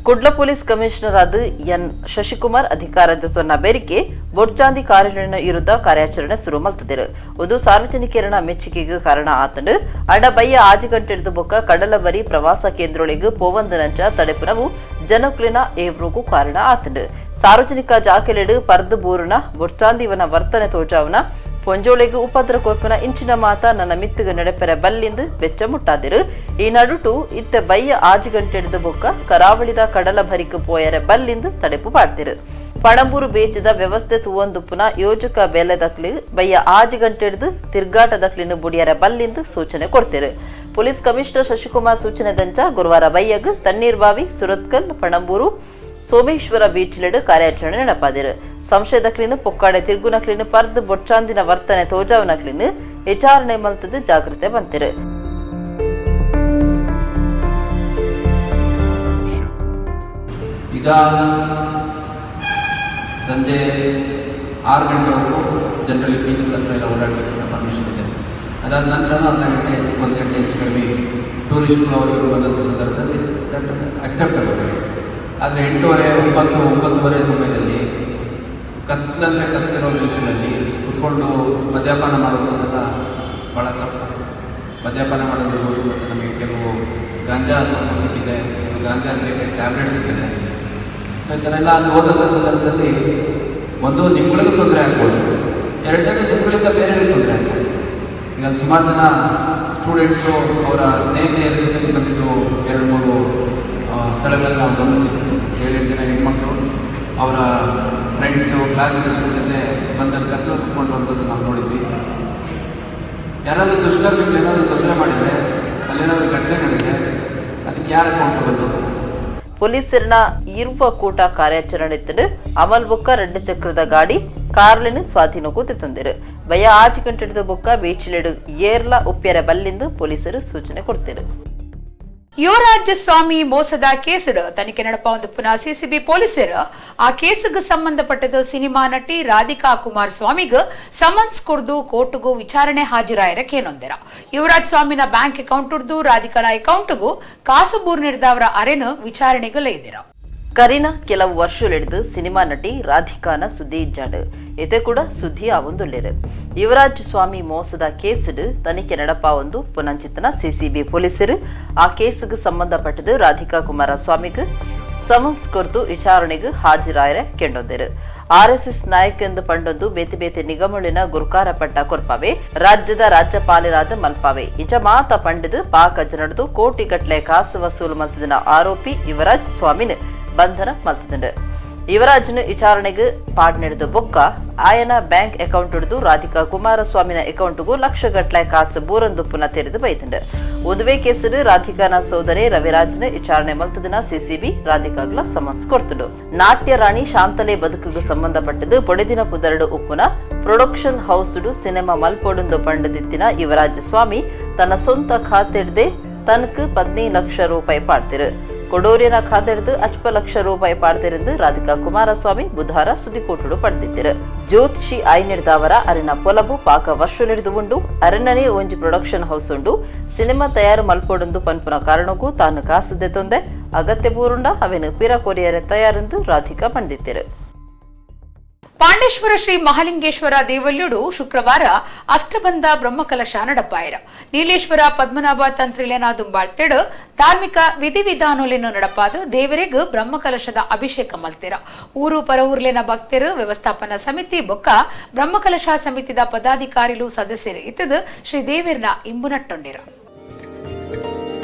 ಕುಡ್ಲ ಪೊಲೀಸ್ ಕಮಿಷನರ್ ಆದ ಎನ್ ಶಶಿಕುಮಾರ್ ಅಧಿಕಾರದ ಬೇರಿಕೆ ಬೊಡ್ಚಾಂದಿ ಕಾರ್ಯಾಚರಣೆ ವಿರುದ್ಧ ಕಾರ್ಯಾಚರಣೆ ಶುರು ಮಲ್ತದಿರು. ಒಂದು ಸಾರ್ವಜನಿಕರನ ಮೆಚ್ಚುಗೆಗೆ ಕಾರಣ ಆತಂಡು. ಅಡ ಬಯ್ಯ 6 ಗಂಟೆ ಹಿಡಿದು ಬೊಕ್ಕ ಕಡಲಬರಿ ಪ್ರವಾಸ ಕೇಂದ್ರೊಳಗೆ ಪೋವಂದನಂಚ ತಡೆಪುನವು ಜನಕ್ಲಿನ ಏವ್ರಿಗೂ ಕಾರಣ ಆತಂಡು. ಸಾರ್ವಜನಿಕ ಜಾಕೆಲೆಡು ಪರ್ದು ಬೂರುನ ಬೊಡ್ಚಾಂದಿವನ ವರ್ತನೆ ತೋಜಾವನ ಪೊಂಜೋಳೆಗೂ ಉಪದ್ರ ಕೊರ್ಪುನ ಇಂಚಿನ ಮಾತ ನನ್ನ ಮಿತ್ತುಗ ನಡೆಪೆರೆ ಬಲ್ಲಿಂದು ಬೆಚ್ಚ ಮುಟ್ಟಾದಿರು. ಈ ನಡುಟು ಇತ್ತ ಬಯ್ಯ 6 ಗಂಟೆ ಹಿಡಿದು ಬೊಕ್ಕ ಕರಾವಳಿದ ಕಡಲ ಭರಿಕು ಪೋಯರೆ ಬಲ್ಲಿಂದು ತಡೆಪು ಪಾಡ್ತಿರು. ಪಣಂಬೂರು ಬೇಚದ ವ್ಯವಸ್ಥೆ ತೂವಂದುಪ್ಪುನ ಯೋಜಕ ಬೇಲೆದಕ್ಲಿ ಬಯ್ಯ 6 ಗಂಟೆ ಹಿಡಿದು ತಿರ್ಗಾಟದಕ್ಲಿನ ಬುಡಿಯರ ಬಲ್ಲಿಂದು ಸೂಚನೆ ಕೊಡ್ತಿರು. ಪೊಲೀಸ್ ಕಮಿಷನರ್ ಶಶಿಕುಮಾರ್ ಸೂಚನೆ ದಂಚ ಗುರುವಾರ ಬಯ್ಯಗ್ ತಣ್ಣೀರ್ಬಾವಿ, ಸುರತ್ಕಲ್, ಪಣಂಬೂರು, ಸೋಮೇಶ್ವರ ಬೀಚ್ಲೆಡು ಕಾರ್ಯಾಚರಣೆ ನಡಪಾದಿರು. ಸಂಶಯದಕ್ಲಿನ ಪೊಕ್ಕಾಡೆ ತಿರ್ಗುನಕ್ಲಿನ ಪರ್ದು ಬೊಚ್ಚಾಂದಿನ ವರ್ತನೆ ತೋಜಾವನಕ್ಲಿನ ವಿಚಾರಣೆ ಮಲ್ತದ ಜಾಗೃತೆ ಬಂತಿರು. ಈಗ ಸಂಜೆ 6 ಗಂಟೆವರೆಗೂ ಜನರಲಿ ಬೀಚ್ಗಳ ಹತ್ರ ಎಲ್ಲ ಓಡಾಡಲಿಕ್ಕೆಲ್ಲ ಪರ್ಮಿಷನ್ ಇದೆ. ಅದಾದ ನಂತರ ಅರ್ಧ ಗಂಟೆ 1 ಗಂಟೆ ಹೆಚ್ಚು ಕಡಿಮೆ ಟೂರಿಸ್ಟ್ಗಳು ಅವರು ಇವರು ಬಂದಂಥ ಸಂದರ್ಭದಲ್ಲಿ that acceptable. ಆದರೆ 8:30 9 9:30 ಸಮಯದಲ್ಲಿ ಕತ್ಲಂದರೆ ಕತ್ಲಿರೋ ಬೀಚ್ಗಳಲ್ಲಿ ಕುತ್ಕೊಂಡು ಮದ್ಯಪಾನ ಮಾಡೋದನ್ನೆಲ್ಲ ಭಾಳ ತಪ್ಪು. ಮದ್ಯಪಾನ ಮಾಡೋದಿರ್ಬೋದು, ಮತ್ತು ನಮಗೆ ಕೆಲವು ಗಾಂಜಾ ಸೊಪ್ಪು ಸಿಕ್ಕಿದೆ, ಕೆಲವು ಗಾಂಜಾ ರಿಲೇಟೆಡ್ ಟ್ಯಾಬ್ಲೆಟ್ ಸಿಕ್ಕಿದೆ. ಸೊ ಈ ಥರ ಎಲ್ಲ ಅಲ್ಲಿ ಹೋದಂಥ ಸಂದರ್ಭದಲ್ಲಿ ಒಂದು ನಿಮ್ಗಳಿಗೂ ತೊಂದರೆ ಆಗ್ಬೋದು, ಎರಡನೇದು ನಿಮ್ಗಳಿಂದ ಬೇರೆಯವ್ರಿಗೆ ತೊಂದರೆ ಆಗ್ಬೋದು. ಈಗ ಸುಮಾರು ಜನ ಸ್ಟೂಡೆಂಟ್ಸು ಅವರ ಸ್ನೇಹಿತೆಯರ ಜೊತೆಗೆ ಬಂದಿದ್ದು 2-3 ಸ್ಥಳಗಳಲ್ಲಿ ನಾವು ಗಮನಿಸಿದ್ವಿ. 7-8 ಜನ ಹೆಣ್ಮಕ್ಳು ಅವರ ಫ್ರೆಂಡ್ಸು ಕ್ಲಾಸ್ಮೇಟ್ಸ್ ಜೊತೆ ಬಂದಲ್ಲಿ ಕತ್ಲು ಕುತ್ಕೊಂಡಿರುವಂಥದ್ದು ನಾವು ನೋಡಿದ್ವಿ. ಯಾರಾದರೂ ದುಷ್ಕರ್ಮಿಗಳು ಏನಾದರೂ ತೊಂದರೆ ಮಾಡಿದರೆ, ಅಲ್ಲೇನಾದರೂ ಘಟನೆ ನಡೆದರೆ ಅದಕ್ಕೆ ಯಾರು ಅಕೌಂಟಬಲ್ಲು? ಪೊಲೀಸರನ ಇರುವ ಕೂಟ ಕಾರ್ಯಾಚರಣೆ ಅಮಲ್ ಬೊಕ್ಕ 2 ಚಕ್ರದ ಗಾಡಿ ಕಾರ್ಲಿನ ಸ್ವಾಧೀನಕ್ಕೂ ತಂದಿರು. ಬಯ್ಯ 6 ಗಂಟೆ ಹಿಡಿದ ಬೊಕ್ಕ ಬೀಚ್ಲೆಡು ಏರ್ಲ ಉಪ್ಪ್ಯರ ಬಲ್ಲಿಂದು ಪೊಲೀಸರು ಸೂಚನೆ ಕೊಡ್ತಿರು. ಯುವರಾಜ ಸ್ವಾಮಿ ಮೋಸದ ಕೇಸುಡು ತನಿಖೆ ನಡಪ ಪುನಃ ಸಿಸಿಬಿ ಪೊಲೀಸರು ಆ ಕೇಸುಗೆ ಸಂಬಂಧಪಟ್ಟದ್ದು ಸಿನಿಮಾ ನಟಿ ರಾಧಿಕಾ ಕುಮಾರ್ ಸ್ವಾಮಿಗೆ ಸಮನ್ಸ್ ಕೊಡ್ದು ಕೋರ್ಟ್ಗೂ ವಿಚಾರಣೆ ಹಾಜರಾಯರ ಕೇನೊಂದಿರ. ಯುವರಾಜ್ ಸ್ವಾಮಿನ ಬ್ಯಾಂಕ್ ಅಕೌಂಟ್ ಉಡ್ದು ರಾಧಿಕಾನ ಅಕೌಂಟ್ಗೂ ಕಾಸು ಬೂರ್ ನೀಡಿದವರ ಅರೆನು ವಿಚಾರಣೆಗೆ ಲೈದಿರ. ಕರೀನಾ ಕೆಲವು ವರ್ಷಗಳಿಡಿದು ಸಿನಿಮಾ ನಟಿ ರಾಧಿಕಾನ ಸುದ್ದಿ ಇಜ್ಜಾಂಡು ಇತೆ ಕೂಡ ಸುದ್ದಿ ಆವೊಂದುಲ್ಲೇರು. ಯುವರಾಜ್ ಸ್ವಾಮಿ ಮೋಸದ ಕೇಸುಡು ತನಿಖೆ ನಡಪಾವೊಂದು ಪುನಂಚಿತನ ಸಿಸಿಬಿ ಪೊಲೀಸರು ಆ ಕೇಸುಗೆ ಸಂಬಂಧಪಟ್ಟದು ರಾಧಿಕಾ ಕುಮಾರಸ್ವಾಮಿಗೆ ಸಮನ್ಸ್ ಕೊರ್ದು ವಿಚಾರಣೆಗೆ ಹಾಜರಾಯರೆ ಕೆಂಡೊಂದಿರು. ಆರ್ಎಸ್ಎಸ್ ನಾಯಕ ಎಂದು ಪಂಡೊಂದು ಬೇತೆ ಬೇತೆ ನಿಗಮಳಿನ ಗುರುಕಾರ ಪಟ್ಟ ಕೊರ್ಪಾವೆ, ರಾಜ್ಯದ ರಾಜ್ಯಪಾಲರಾದ ಮಲ್ಪಾವೆ ಇಂಚ ಮಾತ ಪಂಡಿದು ಪಾಕ ಜನಡ್ದು ಕೋಟಿಗಟ್ಲೆ ಕಾಸು ವಸೂಲು ಮಲ್ತದಿನ ಆರೋಪಿ ಯುವರಾಜ್ ಸ್ವಾಮಿನ ಬಂಧನ ಮಲ್ತದಂಡು. ಯುವರಾಜ್ನ ವಿಚಾರಣೆಗೆ ಪಾಡ್ ನಡೆದ ಬೊಕ್ಕ ಆಯನ ಬ್ಯಾಂಕ್ ಅಕೌಂಟ್ ಹಿಡಿದು ರಾಧಿಕಾ ಕುಮಾರಸ್ವಾಮಿನ ಅಕೌಂಟ್ಗೂ ಲಕ್ಷಗಟ್ಲೆ ಕಾಸು ಬೂರಂದು ಪುನಃ ತೆರೆದು ಬೈತಂಡು. ಒಂದುವೇ ಕೇಸು ರಾಧಿಕಾನ ಸೋದರಿ ರವಿರಾಜ್ನ ವಿಚಾರಣೆ ಮಲ್ತದಿನ ಸಿಸಿಬಿ ರಾಧಿಕಾಗ್ಲ ಸಮನ್ಸ್ ಕೊಡ್ತುಂಡು. ನಾಟ್ಯ ರಾಣಿ ಶಾಂತಲೆ ಬದುಕಿಗೆ ಸಂಬಂಧಪಟ್ಟದ್ದು ಪೊಡೆದಿನ ಪುದರಡು ಉಪ್ಪುನ production house cinema ಮಲ್ಪೊಡುಂದು ಪಂಡದಿತ್ತಿನ ಯುವರಾಜ ಸ್ವಾಮಿ ತನ್ನ ಸ್ವಂತ ಖಾತೆಡ್ದೆ ತನக்கு 15 ಲಕ್ಷ ರೂಪಾಯಿ ಪಾಡ್ತಿರು. ಕೊಡೋರಿನ ಖಾತೆಡ್ದು 5 ಲಕ್ಷ ರೂಪಾಯಿ ಪಾಡ್ತಿருந்து ರಾಧಿಕಾ ಕುಮಾರಸ್ವಾಮಿ ಬುಧವಾರ ಸುದ್ದಿಕೋಟುಡು ಪಡೆದಿದ್ದರು. ಜ್ಯೋತಿಷಿ ಐನಿಡ್ದವರ ಅರಿನ ಪೊಲಬು ಪಾಕ ವರ್ಷ ನಡೆದು ಉಂಡು. ಅರಣ್ಣನೇ ಒಂಜಿ ಪ್ರೊಡಕ್ಷನ್ ಹೌಸ್ ಉಂಡು. ಸಿನಿಮಾ ತಯಾರು ಮಲ್ಪೊಡುಂದು ಪನ್ಪುನ ಕಾರಣಕ್ಕೂ ತಾನು ಕಾಸದೆ ತೊಂದೆ ಅಗತ್ಯ ಬೂರುಂಡ ಅವೆನು ಪಿರ ಕೊರಿಯರೆ ತಯಾರೆಂದು ರಾಧಿಕಾ ಪಂಡಿತ್ತಿರು. ಪಾಂಡೇಶ್ವರ ಶ್ರೀ ಮಹಾಲಿಂಗೇಶ್ವರ ದೇವಲ್ಯುಡು ಶುಕ್ರವಾರ ಅಷ್ಟಬಂಧ ಬ್ರಹ್ಮಕಲಶ ನಡಪಾಯರ. ನೀಲೇಶ್ವರ ಪದ್ಮನಾಭ ತಂತ್ರಿಲೇನ ದುಂಬಾಳ್ತೆಡು ಧಾರ್ಮಿಕ ವಿಧಿವಿಧಾನೋಲಿನ ನಡಪಾದು ದೇವರಿಗೂ ಬ್ರಹ್ಮಕಲಶದ ಅಭಿಷೇಕ ಮಲ್ತಿರ. ಊರು ಪರವೂರ್ಲಿನ ಭಕ್ತರು ವ್ಯವಸ್ಥಾಪನಾ ಸಮಿತಿ ಬೊಕ್ಕ ಬ್ರಹ್ಮಕಲಶ ಸಮಿತಿದ ಪದಾಧಿಕಾರಿಲು ಸದಸ್ಯರು ಇತ್ತದು ಶ್ರೀ ದೇವರ್ನ ಇಂಬುನಟ್ಟೊಂಡಿರ.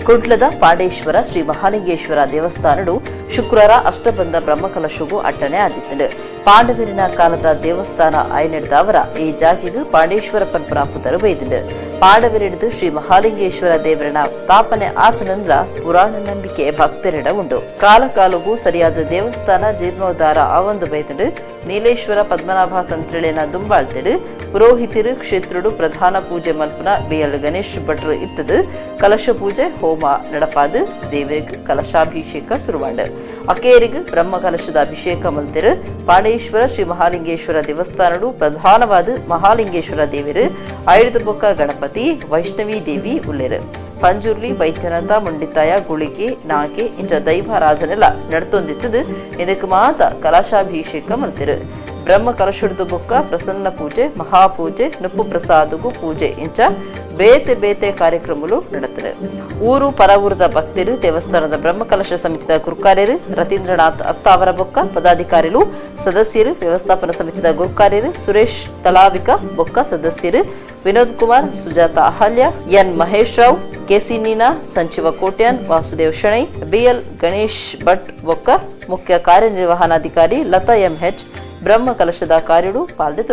ಕುಡ್ಲದ ಪಾಂಡೇಶ್ವರ ಶ್ರೀ ಮಹಾಲಿಂಗೇಶ್ವರ ದೇವಸ್ಥಾನಡು ಶುಕ್ರವಾರ ಅಷ್ಟಬಂಧ ಬ್ರಹ್ಮಕಲಶಗೂ ಅಟ್ಟಣೆ ಆದಿತ್ತಂಡು. ಪಾಂಡವರಿನ ಕಾಲದ ದೇವಸ್ಥಾನ ಆಯ್ನೆಡ್ದವರ ಈ ಜಾಗೆಗೆ ಪಾಂಡೇಶ್ವರ ಪನ್ಪುನ ಪುತರು ಬೈದಿಂಡು. ಪಾಂಡವರಿಡಿದು ಶ್ರೀ ಮಹಾಲಿಂಗೇಶ್ವರ ದೇವರನ ತಾಪನೆ ಆತನಂದ್ರ ಪುರಾಣ ನಂಬಿಕೆ ಭಕ್ತರಿಡ ಉಂಡು. ಕಾಲ ಕಾಲಗೂ ಸರಿಯಾದ ದೇವಸ್ಥಾನ ಜೀರ್ಣೋದ್ಧಾರ ಆವೊಂದು ಬೈದಿಂಡು. ನೀಲೇಶ್ವರ ಪದ್ಮನಾಭ ತಂತ್ರಿಳಿನ ದುಂಬಾಳ್ತಿಡು ಪುರೋಹಿತರು ಕ್ಷೇತ್ರಡು ಪ್ರಧಾನ ಪೂಜೆ ಮಲ್ಪುನ ಬೇಯಲ್ ಗಣೇಶ್ ಭಟ್ರು ಇತ್ತದು ಕಲಶ ಪೂಜೆ ಹೋಮ ನಡಪಾದು ದೇವರಿಗೆ ಕಲಶಾಭಿಷೇಕ ಸುರುವಾಂಡ್. ಅಕೇರಿಗೆ ಬ್ರಹ್ಮ ಕಲಶದ ಅಭಿಷೇಕ ಮಲ್ತಿರು. ಪಾಂಡೇಶ್ವರ ಶ್ರೀ ಮಹಾಲಿಂಗೇಶ್ವರ ದೇವಸ್ಥಾನಡು ಪ್ರಧಾನವಾದ ಮಹಾಲಿಂಗೇಶ್ವರ ದೇವರು, ಆಯುಧ ಬೊಕ್ಕ ಗಣಪತಿ, ವೈಷ್ಣವಿ ದೇವಿ ಉಲ್ಲೇರು. ಪಂಜುರ್ಲಿ, ವೈದ್ಯನಾಥ, ಮುಂಡಿತಾಯ, ಗುಳಿಗೆ, ನಾಗೆ ಇಂಚ ದೈವಾರಾಧನೆಲ್ಲ ನಡ್ತೊಂದಿತ್ತದು. ಇದಕ್ಕೆ ಮಾತ ಕಲಶಾಭಿಷೇಕ ಮಲ್ತಿರು. ಬ್ರಹ್ಮ ಕಲಶುಡ್ದು ಬೊಕ್ಕ ಪ್ರಸನ್ನ ಪೂಜೆ, ಮಹಾಪೂಜೆ, ನುಪ್ಪು ಪ್ರಸಾದಗು ಪೂಜೆ ಇಂಚ ಬೇತೆ ಬೇತೆ ಕಾರ್ಯಕ್ರಮಗಳು ನಡೆತದೆ. ಊರು ಪರವೂರದ ಭಕ್ತರು, ದೇವಸ್ಥಾನದ ಬ್ರಹ್ಮ ಕಲಶ ಸಮಿತಿದ ಗುರುಕಾರ್ಯರು ರತೀಂದ್ರನಾಥ್ ಅತ್ತಾವರ ಬೊಕ್ಕ ಪದಾಧಿಕಾರಿಗಳು, ಸದಸ್ಯರು, ವ್ಯವಸ್ಥಾಪನಾ ಸಮಿತಿದ ಗುರುಕಾರ್ಯರು ಸುರೇಶ್ ತಲಾವಿಕ ಬೊಕ್ಕ ಸದಸ್ಯರು Vinod Kumar, Sujatha Ahalya, N Mahesh Rao, KC Neena, Sanjeeva Kotian, Vasudev Shenoy, BL Ganesh Bhat ಬೊಕ್ಕ ಮುಖ್ಯ ಕಾರ್ಯನಿರ್ವಹಣಾಧಿಕಾರಿ ಲತಾ ಎಂಎಚ್ ಬ್ರಹ್ಮ ಕಲಶದ ಕಾರ್ಯಡು ಪಾಲ್ದೆ.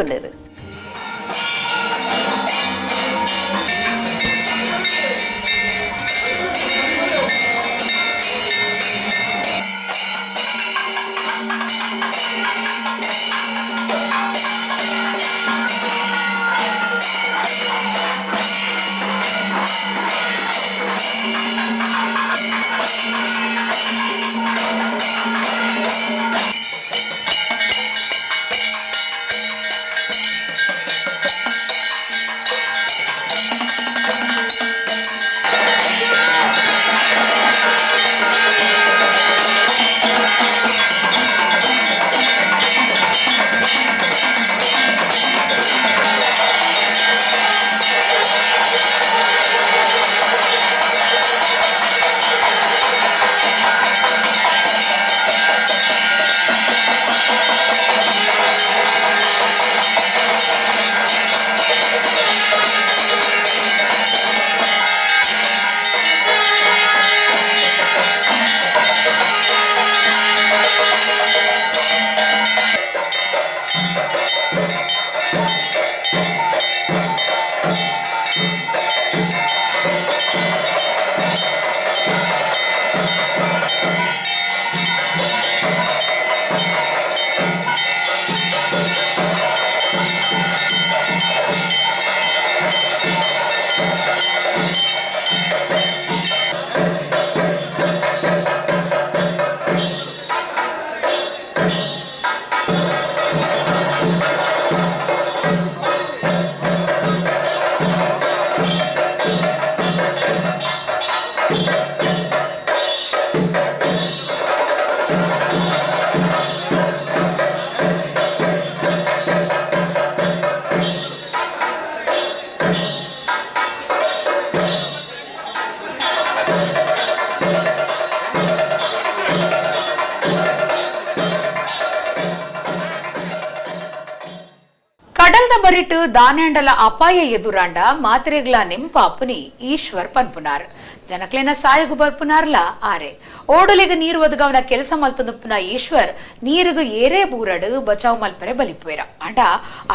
ಕಡಲ್ದ ಬರಿಟ್ ದಾನ್ಯಾಂಡಲ ಅಪಾಯ ಎದುರಾಂಡ ಮಾತ್ರೆಗ್ಲ ನೆಂಪಾಪುನಿ ಈಶ್ವರ್ ಪನ್ಪುನಾರ್. ಜನಕ್ಲೆನ ಸಾಯಗು ಬರ್ಪುನಾರ್ಲ ಆರೆ. ಓಡಲಿಗ ನೀರು ಒದಗವನ ಕೆಲಸ ಮಲ್ತುದುಪ್ಪುನ ಈಶ್ವರ್ ನೀರುಗು ಏರೇ ಬೂರಡು ಬಚಾವ್ ಮಲ್ಪರೆ ಬಲಿಪುವೆರ. ಅಂಡ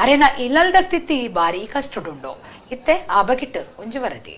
ಆರೆನ ಇಲ್ಲಲ್ದ ಸ್ಥಿತಿ ಬಾರಿ ಕಷ್ಟಡುಂಡು. ಇತ್ತೆ ಆ ಬಗಿಟ್ ಒಂಜಿ ವರದಿ.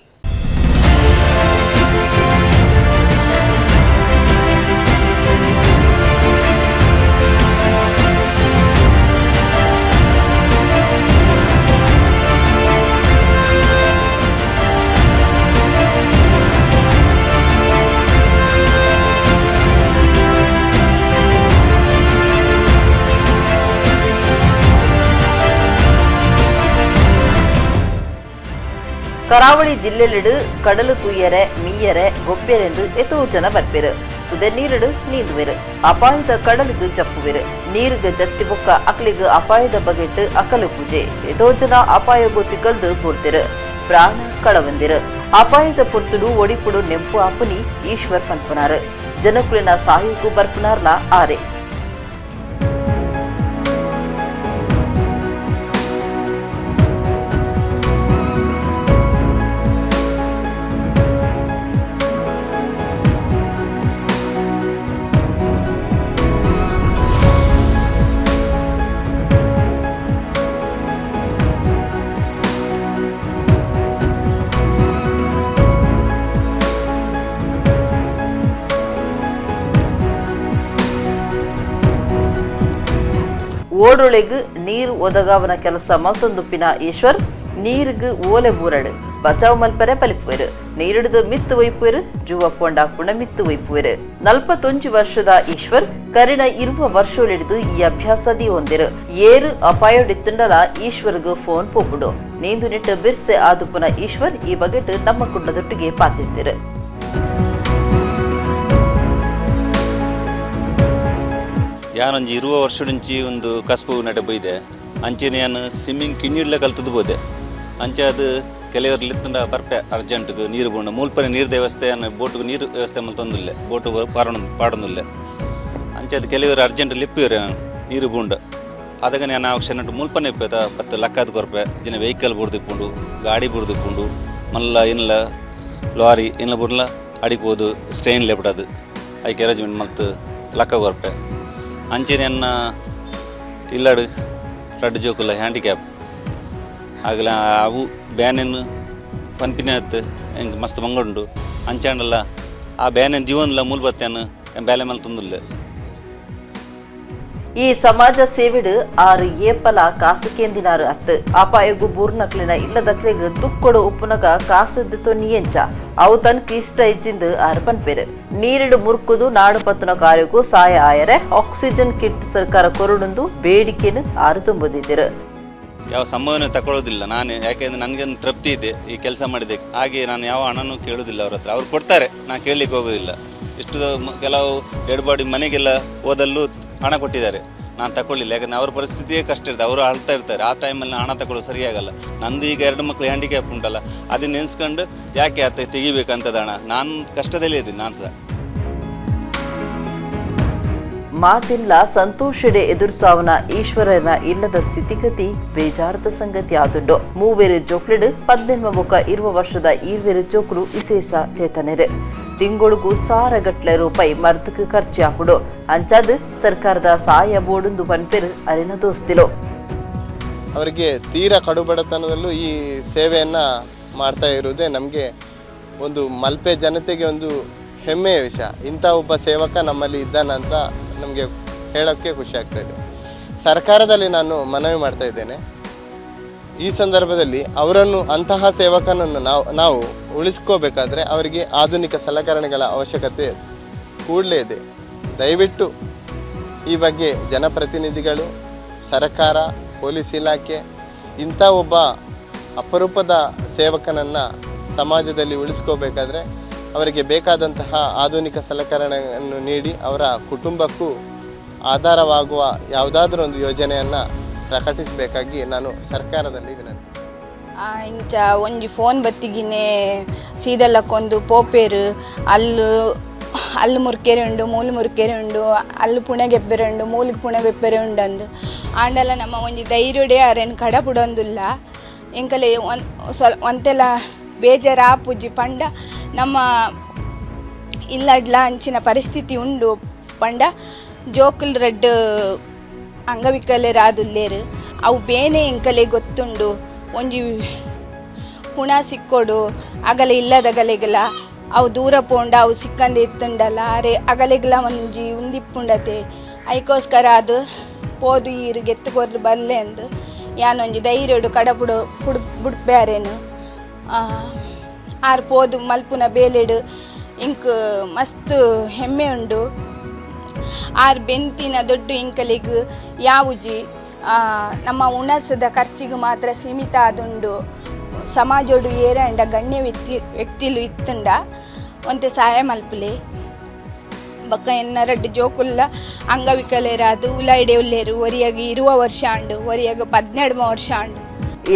ಕರಾವಳಿ ಜಿಲ್ಲೆಲಿಡು ಕಡಲು ತೂಯರೆ ಮೀಯರೆ ಗೊಬ್ಬೆರೆಂದು ಎತೋ ಜನ ಬರ್ಪೆರು. ಸುದೆ ನೀರುಡು ನೀಂದುವೆರು, ಅಪಾಯದ ಕಡಲಿಗೆ ಜಪ್ಪುವೆರು. ನೀರುಗ ಜತ್ತಿ ಬೊಕ್ಕ ಅಕ್ಲಿಗ ಅಪಾಯದ ಬಗೆಟ್ಟು ಅಕಲು ಪೂಜೆ. ಎತೋ ಜನ ಅಪಾಯಗು ತಿಕಲ್ದು ಬೂರ್ತಿರು, ಪ್ರಾಣ ಕಳವಂದಿರು. ಅಪಾಯದ ಪುರ್ತುಡು ಒಡಿಪುಡು ನೆಂಪು ಆಪುನಿ ಈಶ್ವರ್ ಪನ್ಪುನಾರು. ಜನಕುಲಿನ ಸಾಯುಗು ಬರ್ಪುನಾರ್ಲ ಆರೆ. ಓಡೊಳೆಗ್ ನೀರು ಒದಗಾವನ ಕೆಲಸ ಮಲ್ತೊಂದುಪ್ಪಿನ ಈಶ್ವರ್ ನೀರ್ಗ್ ಓಲೆ ಬೂರಡು ಬಚಾವ್ ಮಲ್ಪರೆ ಪಲಿಪುವೆರು ನೀರಿಡಿದು ಮಿತ್ತು ವೈಪುವೆರು ಜುವ ಪೋಂಡ ಪುಣ ಮಿತ್ತು ವೈಪುವೆರು. 41 ವರ್ಷದ ಈಶ್ವರ್ ಕರಿಣ 20 ವರ್ಷಗಳಿಡಿದು ಈ ಅಭ್ಯಾಸ ಹೊಂದಿರು. ಏರು ಅಪಾಯಡಿತ್ತಂಡಲ ಈಶ್ವರ್ಗ್ ಫೋನ್ ಪೋಪುಡು. ನೀಂದು ನಿಟ್ಟು ಬಿರ್ಸೆ ಆದುಪುನ ಈಶ್ವರ್ ಈ ಬಗೆಟ್ ನಮ್ಮ ಕುಂಡದೊಟ್ಟಿಗೆ ಪಾತಿರ್ತಿರು. ಯಾನೊಂಜಿ 20 ವರ್ಷದಿಂಚಿ ಒಂದು ಕಸ್ಪು ನಡೆ ಬೈದೆ ಅಂಚೆನೆ ಯಾನು ಸ್ವಿಮ್ಮಿಂಗ್ ಕಿನ್ನಿಡ್ಲ ಕಲ್ತದ್ದು ಬೋದೆ. ಅಂಚೆ ಅದು ಕೆಲವರು ಲಿತ್ತಂಡ ಬರ್ಪೆ ಅರ್ಜೆಂಟ್ಗೆ ನೀರು ಬೋಂಡ ಮೂಲ್ಪನೆ ನೀರು ವ್ಯವಸ್ಥೆ ಬೋಟ್ಗೆ ನೀರು ವ್ಯವಸ್ಥೆ ಮಲ್ತೊಂದಿಲ್ಲ, ಬೋಟು ಪಾಡೊಂದಿಲ್ಲ. ಅಂಚೆ ಅದು ಕೆಲವರು ಅರ್ಜೆಂಟ್ ಲಿಪ್ಪಿವ್ರೆ ನೀರು ಬೂಂಡ ಅದಕ್ಕೆ ನಾನು ಆ ಕ್ಷಣ ಮೂಲ್ಪನೆ ಇಪ್ಪತ್ತ ಪತ್ತು ಲಕ್ಕಾದ ಕೊರ್ಪೆ ಜನ ವೆಹಿಕಲ್ ಬುಡ್ದಿಪ್ಪುಂಡು, ಗಾಡಿ ಬುಡ್ದಿಪ್ಪುಂಡು, ಮಲ್ಲ ಏನಿಲ್ಲ ಲಾರಿ ಏನಿಲ್ಲ ಬುಡ್ಲ ಅಡಿಕ್ಬೋದು ಸ್ಟ್ರೈನ್ ಲೇಬಿಡೋದು ಐಕೆ ಅರೇಂಜ್ಮೆಂಟ್ ಮಲ್ತು ಲಕ್ಕ ಕೊರ್ಪೆ. ಅಂಚೆನೆ ಅನ್ನ ಇಲ್ಲಾಡು ರಡ್ಡು ಜೋಕುಲ್ಲ ಹ್ಯಾಂಡಿಕ್ಯಾಪ್ ಆಗಲ ಅವು ಬ್ಯಾನೇನು ಪನ್ಪಿನ ಎಂಕ್ ಮಸ್ತ್ ಮಂಗಂಡು ಅಂಚಾಂಡಲ್ಲ ಆ ಬ್ಯಾನೇನು ಜೀವನಲ್ಲ ಮೂಲ ಬತ್ತೇನು ಬ್ಯಾಲೆ ಮೇಲೆ ತಂದಿಲ್ಲ. ಈ ಸಮಾಜ ಸೇವೆಡು ಆರು ಏಪಲ ಕಾಸು ಕೇಂದಿನಾರು ಅತ್ತು ಅಪಾಯಗು ಬೂರ್ನಕ್ಲಿನ ಇಲ್ಲದಕ್ಲೆಗ್ ದುಕ್ಕೊಡು ಉಪ್ಪುನಗ ಕಾಸದ್ದು ತೊನ್ನಿ ಎಂಚ ಅವು ತನಕ ಇಷ್ಟ ಇಜ್ಜಿಂದು ಆರು ಪನ್ಪೇರು. ನೀರಿಡು ಮುರ್ಕುದು ನಾಡು ಪತ್ತುನ ಕಾರ್ಯಕ್ಕೂ ಸಾಯ ಆಯರೆ ಆಕ್ಸಿಜನ್ ಕಿಟ್ ಸರ್ಕಾರ ಕೊರಡುಂದು ಬೇಡಿಕೆನು ಆರು ತುಂಬುದಿದ್ದರು. ಯಾವ ಸಂಭವನೆ ತಗೊಳ್ಳೋದಿಲ್ಲ ನಾನು, ಯಾಕೆಂದ್ರೆ ನನಗೊಂದು ತೃಪ್ತಿ ಇದೆ ಈ ಕೆಲಸ ಮಾಡಿದೆ. ಹಾಗೆ ನಾನು ಯಾವ ಹಣನೂ ಕೇಳೋದಿಲ್ಲ ಅವ್ರ ಹತ್ರ, ಅವ್ರು ಕೊಡ್ತಾರೆ, ನಾನು ಕೇಳಲಿಕ್ಕೆ ಹೋಗೋದಿಲ್ಲ. ಇಷ್ಟು ಕೆಲವು ಡೆಡ್ ಬಾಡಿ ಮನೆಗೆಲ್ಲ ಹೋದಲ್ಲೂ ಹಣ ಕೊಟ್ಟಿದ್ದಾರೆ, ನಾನು ತಗೊಳ್ಳಿಲ್ಲ. ಯಾಕಂದರೆ ಅವ್ರ ಪರಿಸ್ಥಿತಿಯೇ ಕಷ್ಟ ಇರ್ತದೆ, ಅವರು ಅಳ್ತಾ ಇರ್ತಾರೆ. ಆ ಟೈಮಲ್ಲಿ ಹಣ ತಗೊಳ್ಳೋದು ಸರಿಯಾಗಲ್ಲ. ನಂದು ಈಗ 2 ಮಕ್ಕಳು ಹ್ಯಾಂಡಿಕ್ಯಾಪ್ ಉಂಟಲ್ಲ, ಅದನ್ನ ನೆನೆಸ್ಕೊಂಡು ಯಾಕೆ ಆತ ತೆಗಿಬೇಕಂತದ ಹಣ, ನಾನು ಕಷ್ಟದಲ್ಲೇ ಇದ್ದೀನಿ ನಾನು ಸಹ. ಮಾತಿನ್ಲ ಸಂತೋಷಡೆ ಎದುರಿಸಾವನ ಈಶ್ವರನ ಇಲ್ಲದ ಸ್ಥಿತಿಗತಿ ಬೇಜಾರದ ಸಂಗತಿ ಆದುಂಡು. ಮೂವೇರು ಜೋಕ್ಲಿಡು 18 ಬೊಕ್ಕ 20 ವರ್ಷದ ಈರ್ವೇರು ಜೋಕ್ಲು ವಿಶೇಷ ಚೇತನರು. ತಿಂಗೊಳುಗು 1000 ರೂಪಾಯಿ ಮರ್ದಕ್ಕೆ ಖರ್ಚು ಆಪುಡು. ಅಂಚಾದ್ ಸರ್ಕಾರದ ಸಾಯ ಬೋಡುಂದು ಪನ್ಪೆರು ಅರಿನ ದೋಸ್ತಿಲು. ಅವರಿಗೆ ತೀರಾ ಕಡುಬಡತನದಲ್ಲೂ ಈ ಸೇವೆಯನ್ನು ಮಾಡ್ತಾ ಇರುವುದೇ ನಮಗೆ ಒಂದು ಮಲ್ಪೆ ಜನತೆಗೆ ಒಂದು ಹೆಮ್ಮೆಯ ವಿಷಯ. ಇಂಥ ಒಬ್ಬ ಸೇವಕ ನಮ್ಮಲ್ಲಿ ಇದ್ದಾನಂತ ನಮಗೆ ಹೇಳೋಕ್ಕೆ ಖುಷಿ ಆಗ್ತಾ ಇದೆ. ಸರ್ಕಾರದಲ್ಲಿ ನಾನು ಮನವಿ ಮಾಡ್ತಾ ಇದ್ದೇನೆ, ಈ ಸಂದರ್ಭದಲ್ಲಿ ಅವರನ್ನು, ಅಂತಹ ಸೇವಕನನ್ನು ನಾವು ಉಳಿಸ್ಕೋಬೇಕಾದ್ರೆ ಅವರಿಗೆ ಆಧುನಿಕ ಸಲಕರಣೆಗಳ ಅವಶ್ಯಕತೆ ಕೂಡಲೇ ಇದೆ. ದಯವಿಟ್ಟು ಈ ಬಗ್ಗೆ ಜನಪ್ರತಿನಿಧಿಗಳು, ಸರ್ಕಾರ, ಪೊಲೀಸ್ ಇಲಾಖೆ ಇಂಥ ಒಬ್ಬ ಅಪರೂಪದ ಸೇವಕನನ್ನು ಸಮಾಜದಲ್ಲಿ ಉಳಿಸ್ಕೋಬೇಕಾದ್ರೆ ಅವರಿಗೆ ಬೇಕಾದಂತಹ ಆಧುನಿಕ ಸಲಕರಣೆಯನ್ನು ನೀಡಿ ಅವರ ಕುಟುಂಬಕ್ಕೂ ಆಧಾರವಾಗುವ ಯಾವುದಾದ್ರೂ ಒಂದು ಯೋಜನೆಯನ್ನು ಪ್ರಕಟಿಸಬೇಕಾಗಿ ನಾನು ಸರ್ಕಾರದಲ್ಲಿ ವಿನಂತಿ. ಇಂಚ ಒಂಜಿ ಫೋನ್ ಬತ್ತಿಗಿನೇ ಸೀದಲ್ಲಕ್ಕೊಂದು ಪೋಪೇರು ಅಲ್ಲು ಅಲ್ಲು ಮುರ್ಕೆರೆ ಉಂಡು, ಮೂಲು ಮುರ್ಕೆರೆ ಉಂಡು, ಅಲ್ಲು ಪುಣೆಗೆಪ್ಪೆರೆ ಉಂಡು, ಮೂಲಿಗೆ ಪುಣೆಗೆಪ್ಪೆರೆ ಉಂಡು ಅಂದು ಆಂಡಲ ನಮ್ಮ ಒಂಜಿ ಧೈರ್ಯಡೆ ಅರೇನು ಕಡ ಬುಡೊಂದುಲ್ಲ. ಎಂಕಲೆ ಒಂತೆಲ್ಲ ಬೇಜಾರು ಆಪುಜಿ ಪಂಡ ನಮ್ಮ ಇಲ್ಲಡ್ಲ ಅಂಚಿನ ಪರಿಸ್ಥಿತಿ ಉಂಡು ಪಂಡ ಜೋಕುಲ್ ರಡ್ಡ್ ಅಂಗವಿಕಲರಾದುಲ್ಲೇರು ಅವು ಬೇನೆ ಎಂಕಲೆ ಗೊತ್ತುಂಡು. ಒಂಜಿ ಪುಣ ಸಿಕ್ಕೋಡು ಅಗಲ ಇಲ್ಲದಗಲೆಗಲ ಅವು ದೂರ ಪೋಂಡ ಅವು ಸಿಕ್ಕಂದೆ ಇತ್ತುಂಡಲ್ಲ ಅರೆ ಅಗಲೆಗಲ ಒಂಜಿ ಉಂದಿಪ್ಪುಂಡತೆ ಐಕೋಸ್ಕರ ಅದು ಪೋದು ಈರು ಗೆತ್ತುಕೊರ್ದು ಬಲ್ಲೆ ಅಂದು ಯಾನೊಂಜಿ ಧೈರ್ಯಡು ಕಡಪುಡು ಬುಡ್ಪ್ಯಾರೇನು ಆರು ಪೋದು ಮಲ್ಪುನ ಬೇಲೆಡು ಇಂಕ್ ಮಸ್ತ್ ಹೆಮ್ಮೆ ಉಂಡು. ಆರು ಬೆಂತಿನ ದೊಡ್ಡ ಇಂಕಲಿಗ್ ಯಾವುಜಿ ನಮ್ಮ ಉಣಸದ ಖರ್ಚಿಗೆ ಮಾತ್ರ ಸೀಮಿತ ಆದುಂಡು. ಸಮಾಜೋಡು ಏರಂಡ ಗಣ್ಯ ವ್ಯಕ್ತಿಲು ಇತ್ತುಂಡ ಒಂತೆ ಸಹಾಯ ಮಲ್ಪುಲೆ ಬೊಕ್ಕ ಎನ್ನ ರಡ್ಡ್ ಜೋಕುಲ್ಲ ಅಂಗವಿಕಲರಾದು ಉಲಾಯಿಡೆ ಉಲ್ಲೇರು. ಒರಿಯಾಗ 20 ವರ್ಷ ಆಂಡು, ಒರಿಯಾಗ 12 ವರ್ಷ ಆಂಡು.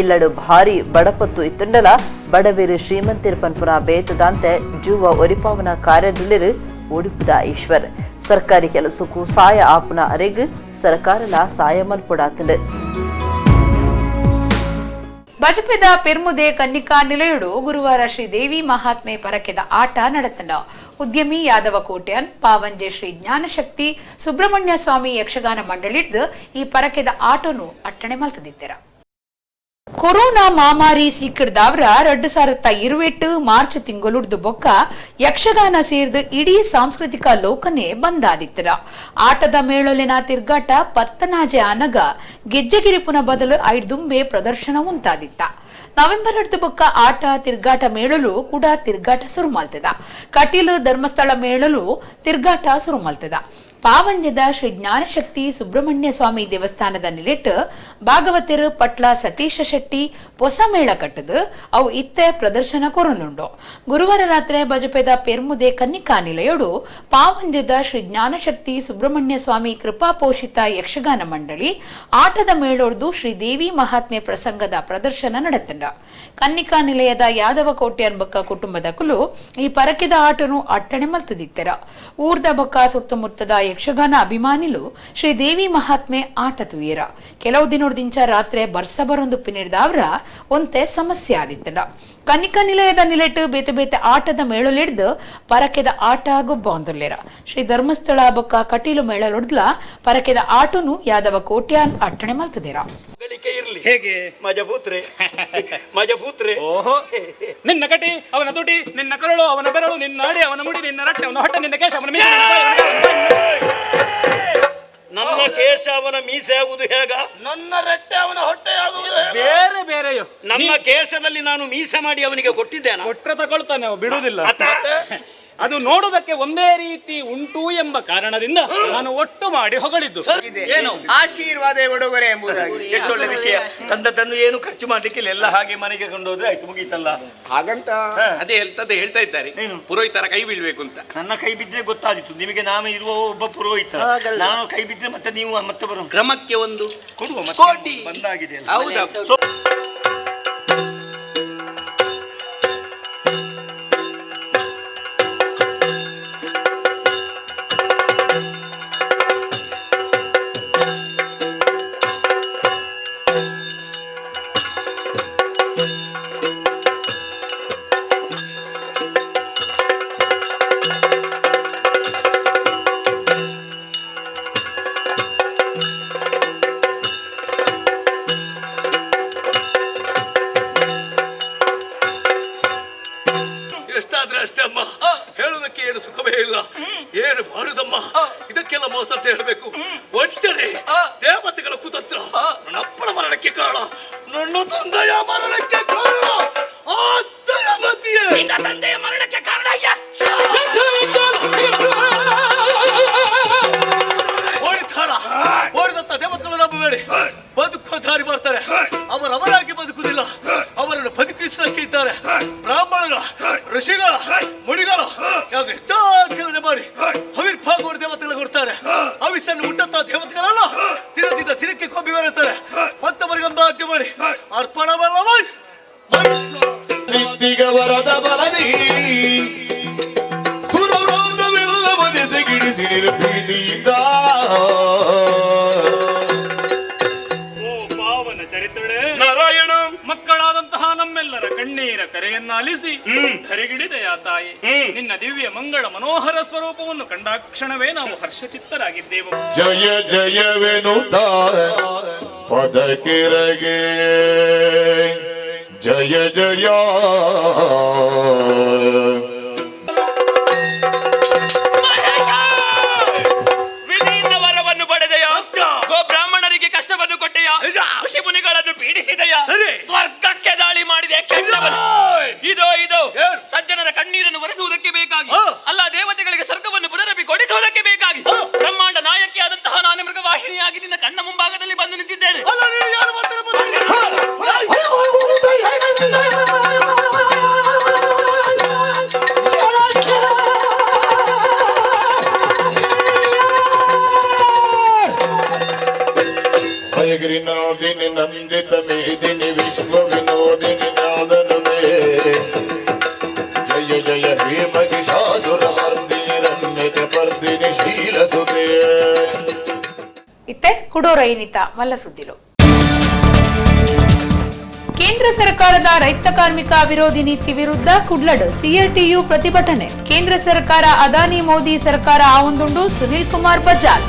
ಇಲ್ಲಡು ಭಾರಿ ಬಡಪತ್ತು ಇತ್ತುಂಡಲ ಬಡವೇರು ಶ್ರೀಮಂತಿರ್ ಪನ್ಪುನ ಬೇತದಾಂತೆ ಜೂವ ಒರಿಪಾವನ ಕಾರ್ಯದುಲ್ಲೆರು ಒಡಿಪುದ ಈಶ್ವರ್. ಸರ್ಕಾರಿ ಕೆಲಸಕ್ಕೂ ಸಾಯ ಆಪುನ ಅರೆಗ್ ಸರ್ಕಾರಲ ಸಾಯ ಮಲ್ಪೊಡಾತುಂಡು. ಬಜಪೆದ ಪೆರ್ಮುದೆ ಕನ್ನಿಕಾ ನಿಲಯುಡು ಗುರುವಾರ ಶ್ರೀ ದೇವಿ ಮಹಾತ್ಮೆ ಪರಕೆದ ಆಟ ನಡೆತಂಡ. ಉದ್ಯಮಿ ಯಾದವ ಕೋಟ್ಯಾನ್ ಪಾವಂಜೆ ಶ್ರೀ ಜ್ಞಾನಶಕ್ತಿ ಸುಬ್ರಹ್ಮಣ್ಯ ಸ್ವಾಮಿ ಯಕ್ಷಗಾನ ಮಂಡಳಿಡ್ದು ಈ ಪರಕೆದ ಆಟನು ಅಟ್ಟಣೆ ಮಲ್ತದಿತ್ತೆರ. ಕೊರೋನಾ ಮಹಾಮಾರಿ ಸೀಕಿಡ್ದಾವ್ರ 2028 ಮಾರ್ಚ್ ತಿಂಗಳುಡ್ದು ಬೊಕ್ಕ ಯಕ್ಷಗಾನ ಸೇರ್ದು ಇಡೀ ಸಾಂಸ್ಕೃತಿಕ ಲೋಕನೆ ಬಂದಾದಿತ್ತರ. ಆಟದ ಮೇಳೊಲಿನ ತಿರ್ಗಾಟ ಪತ್ತನಾಜೆ ಆನಗ ಗೆಜ್ಜೆಗಿರಿಪುನ ಬದಲು ಐದುಂಬೆ ಪ್ರದರ್ಶನ ಉಂಟಾದಿತ್ತ. ನವೆಂಬರ್ 2 ಬೊಕ್ಕ ಆಟ ತಿರ್ಗಾಟ ಮೇಳಲು ಕೂಡ ತಿರ್ಗಾಟ ಸುರು ಮಾಲ್ತದ. ಕಟೀಲು ಧರ್ಮಸ್ಥಳ ಮೇಳಲು ತಿರ್ಗಾಟ ಸುರು ಮಾಲ್ತದ. ಪಾವಂಜದ ಶ್ರೀ ಜ್ಞಾನಶಕ್ತಿ ಸುಬ್ರಹ್ಮಣ್ಯ ಸ್ವಾಮಿ ದೇವಸ್ಥಾನದ ನಿಲೆಟ್ ಭಾಗವತರು ಪಟ್ಲ ಸತೀಶ ಶೆಟ್ಟಿ ಹೊಸ ಮೇಳ ಕಟ್ಟದು ಅವು ಇತ್ತೆ ಪ್ರದರ್ಶನ ಕೊರೊಂದುಂಡು. ಗುರುವಾರ ರಾತ್ರಿ ಬಜಪೆದ ಪೆರ್ಮುದೆ ಕನ್ನಿಕಾ ನಿಲಯೊಡು ಪಾವಂಜದ ಶ್ರೀ ಜ್ಞಾನಶಕ್ತಿ ಸುಬ್ರಹ್ಮಣ್ಯ ಸ್ವಾಮಿ ಕೃಪಾಪೋಷಿತ ಯಕ್ಷಗಾನ ಮಂಡಳಿ ಆಟದ ಮೇಳೊಡ್ದು ಶ್ರೀ ದೇವಿ ಮಹಾತ್ಮೆ ಪ್ರಸಂಗದ ಪ್ರದರ್ಶನ ನಡೆತಂಡ. ಕನ್ನಿಕಾ ನಿಲಯದ ಯಾದವ ಕೋಟೆ ಅನ್ಬಕ್ಕ ಕುಟುಂಬದ ಕುಲು ಈ ಪರಕೆದ ಆಟನು ಅಟ್ಟಣೆ ಮಲ್ತದಿತ್ತರ. ಊರ್ದ ಬೊಕ್ಕ ಸುತ್ತಮುತ್ತದ ಯಕ್ಷಗಾನ ಅಭಿಮಾನಿಲು ಶ್ರೀ ದೇವಿ ಮಹಾತ್ಮೆ ಆಟ ತುಯೇರ. ಕೆಲವು ದಿನೋಡ್ದಿಂಚ ರಾತ್ರಿ ಬರ್ಸ ಬರೊಂದು ಪಿನಿಡ್ದಾವ್ರ ಒಂತೆ ಸಮಸ್ಯೆ ಆದಿತ್ತಂಡ. ಕನ್ನಿಕಾ ನಿಲಯದ ನಿಲೆಟ್ ಬೇತೆ ಬೇತೆ ಆಟದ ಮೇಳಲಿಡ್ದು ಪರಕೆದ ಆಟ ಗೊಬ್ಬ. ಶ್ರೀ ಧರ್ಮಸ್ಥಳ ಬೊಕ್ಕ ಕಟೀಲು ಮೇಳಲೊಡ್ಲ ಪರಕೆದ ಆಟನು ಯಾದವ ಕೋಟ್ಯಾನ್ ಅಟ್ಟಣೆ ಮಲ್ತದಿರ. ಹೇಗೆ ಮಜಬೂತ್ರೆ ಮಜಬೂತ್ರೆ. ಓಹೋ, ನಿನ್ನ ಕಟಿ ಅವನ ತುಟಿ, ನಿನ್ನ ಕರಳು ಅವನ ಬೆರಳು, ನಿನ್ನ ಅಡಿ ಅವನ ಮುಡಿ, ನಿನ್ನ ರಟ್ಟೆ ಅವನ ಹೊಟ್ಟೆ, ನಿನ್ನ ಕೇಶ ಅವನ ಮೀಸೆ. ನನ್ನ ಕೇಶ ಅವನ ಮೀಸೆ ಆಗುವುದು ಹೇಗ? ನನ್ನ ರಟ್ಟೆ ಅವನ ಹೊಟ್ಟೆ ಆಗುವುದು ಬೇರೆ ಬೇರೆಯೋ. ನನ್ನ ಕೇಶದಲ್ಲಿ ನಾನು ಮೀಸೆ ಮಾಡಿ ಅವನಿಗೆ ಕೊಟ್ಟಿದ್ದೇನೆ. ಕೊಟ್ಟರೆ ತಗೊಳ್ತಾನೆ, ಬಿಡುವುದಿಲ್ಲ. ಅದು ನೋಡುವುದಕ್ಕೆ ಒಂದೇ ರೀತಿ ಉಂಟು ಎಂಬ ಕಾರಣದಿಂದ ನಾನು ಒಟ್ಟು ಮಾಡಿ ಹೊಗಳಿದ್ದು. ಏನು ಆಶೀರ್ವಾದ ಉಡುಗೊರೆ ಎಂಬುದಾಗಿ. ಎಷ್ಟೊಳ್ಳೆ ವಿಷಯ. ತಂದದ್ದನ್ನು ಏನು ಖರ್ಚು ಮಾಡ್ಲಿಕ್ಕಿಲ್ಲ, ಎಲ್ಲ ಹಾಗೆ ಮನೆಗೆ ಕೊಂಡೋದ್ರೆ ಆಯ್ತು, ಮುಗೀತಲ್ಲ. ಹಾಗಂತ ಅದೇ ಹೇಳ್ತಾ ಇದ್ದಾರೆ, ಪುರೋಹಿತರ ಕೈ ಬೀಳ್ಬೇಕು ಅಂತ. ನನ್ನ ಕೈ ಬಿದ್ರೆ ಗೊತ್ತಾದಿತ್ತು ನಿಮಗೆ, ನಾನು ಇರುವ ಒಬ್ಬ ಪುರೋಹಿತ, ನಾನು ಕೈ ಬಿದ್ರೆ ಮತ್ತೆ ನೀವು ಮತ್ತೆ ಬರೋ ಕ್ರಮಕ್ಕೆ ಒಂದು ಕೊಡುವ ಮತ್ತೆ ಬಂದಾಗಿದೆ. ಹೌದಾ? ಎಷ್ಟಾದ್ರೆ ಅಷ್ಟೇ ಅಮ್ಮ, ಹೇಳುವುದಕ್ಕೆ ಏನು ಸುಖವೇ ಇಲ್ಲ, ಏನು ಮಾಡುದಮ್ಮ, ಇದಕ್ಕೆಲ್ಲ ಮೋಸ ಅಂತ ಹೇಳಬೇಕು. ವಂಚನೆ, ದೇವತೆಗಳ ಕುತಂತ್ರ, ನನ್ನ ಅಪ್ಪನ ಮರಣಕ್ಕೆ ಕಾರಣ, ನನ್ನ ತಂದೆಯ ಮರಣಕ್ಕೆ ಕಾರಣ ಆ ದಯಾಮತಿಯೇ. ನಿನ್ನ ತಂದೆಯ ಮರಣಕ್ಕೆ ಕಾರಣ ಯಕ್ಷ. ಓಡಿತಾರ ಓಡಿದಂತ ದೇವತೆಗಳು ನಂಬಬೇಡಿ, ಬದುಕುವ ದಾರಿ ಮಾಡ್ತಾರೆ, ಅವರವರಾಗಿ ಬದುಕುವುದಿಲ್ಲ, ಅವರನ್ನು ಬದುಕಿಸಲಿಕ್ಕೆ ಇದ್ದಾರೆ ಬ್ರಾಹ್ಮಣರ, ಋಷಿಗಳ, ಮುನಿಗಳು. ಕೆಲಸ ಮಾಡಿ ಹವಿರ್ಭಾಗವರು ದೇವತೆಗಳು ಕೊಡ್ತಾರೆ. ಹವಿಸ್ಸನ್ನು ಹುಟ್ಟಂತ ದೇವತೆಗಳಲ್ಲ ದಿನದಿಂದ ದಿನಕ್ಕೆ ಕೊಂಬಿ ಬರುತ್ತಾರೆ. ಮತ್ತೊಬ್ಬರಿಗಂಬ ಮಾಡಿ ಅರ್ಪಣವಲ್ಲ ಮಾಡಿ ವರದ ಬಲದಿ ಸುರವೃಂದವೆಲ್ಲ ಒದೆಸೆಗಿಡಿಸಿ ನಿರ್ಭೀತಿಯಿಂದ. ಓ ಪಾವನ ಚರಿತ್ರೆ ನಾರಾಯಣ, ಮಕ್ಕಳಾದಂತಹ ನಮ್ಮೆಲ್ಲರ ಕಣ್ಣೀರ ಕರೆಯನ್ನಾಲಿಸಿ ಧರೆಗಿಡಿದೆಯ ತಾಯಿ. ನಿನ್ನ ದಿವ್ಯ ಮಂಗಳ ಮನೋಹರ ಸ್ವರೂಪವನ್ನು ಕಂಡಾಕ್ಷಣವೇ ನಾವು ಹರ್ಷಚಿತ್ತರಾಗಿದ್ದೆವು. ಜಯ ಜಯವೆನುತ ಪದಕಿರಗೆ ಜಯ ಜಯ. ವಿಧಿಯಿಂದ ವರವನ್ನು ಪಡೆದೆಯ, ಗೋ ಬ್ರಾಹ್ಮಣರಿಗೆ ಕಷ್ಟವನ್ನು ಕೊಟ್ಟೆಯ, ಋಷಿ ಮುನಿಗಳನ್ನು ಪೀಡಿಸಿದೆಯ, ಸ್ವರ್ಗಕ್ಕೆ ದಾಳಿ ಮಾಡಿದೆ ಕೆಟ್ಟವನು. ಇದೋ ಇದೋ ಸಜ್ಜನರ ಕಣ್ಣೀರನ್ನು ಒರೆಸುವುದಕ್ಕೆ ಬೇಕಾಗಿ ಅಲ್ಲ, ದೇವತೆಗಳಿಗೆ ಸ್ವರ್ಗವನ್ನು ಪುನರಪಿ ಕೊಡಿಸುವುದಕ್ಕೆ ಬೇಕಾಗಿ ಬ್ರಹ್ಮಾಂಡ ನಾಯಕಿಯಾದಂತಹ ನಾನು ಮೃಗವಾಹಿನಿಯಾಗಿ ನಿನ್ನ ಕಣ್ಣ ಮುಂಭಾಗದಲ್ಲಿ ಬಂದು ನಿಂತಿದ್ದೇನೆ. ಹಯಗಿರಿನಾದಿನಿ ನಂದಿತ ಮೇದಿನಿ ವಿಶ್ವ ವಿನೋದಿನಿ ನಾದನುದೇ ಜಯ ಜಯ ಹೇ ಮಹಿಷಾಸುರಮರ್ದಿನಿ ರಮ್ಯಕ ಪರ್ದಿನಿ ಶೀಲಸುದೇ. ಇತ್ತೆ ಕುಡೋರ ಏನಿತ ಮಲ್ಲ ಸುದ್ದಿಲು. ಕೇಂದ್ರ ಸರ್ಕಾರದ ರೈತ ಕಾರ್ಮಿಕ ವಿರೋಧಿ ನೀತಿ ವಿರುದ್ಧ ಕುಡ್ಲಡ್ ಸಿಐಟಿಯು ಪ್ರತಿಭಟನೆ. ಕೇಂದ್ರ ಸರ್ಕಾರ ಅದಾನಿ ಮೋದಿ ಸರ್ಕಾರ ಆವೊಂದುಂಡು ಸುನಿಲ್ ಕುಮಾರ್ ಬಜಾಲ್.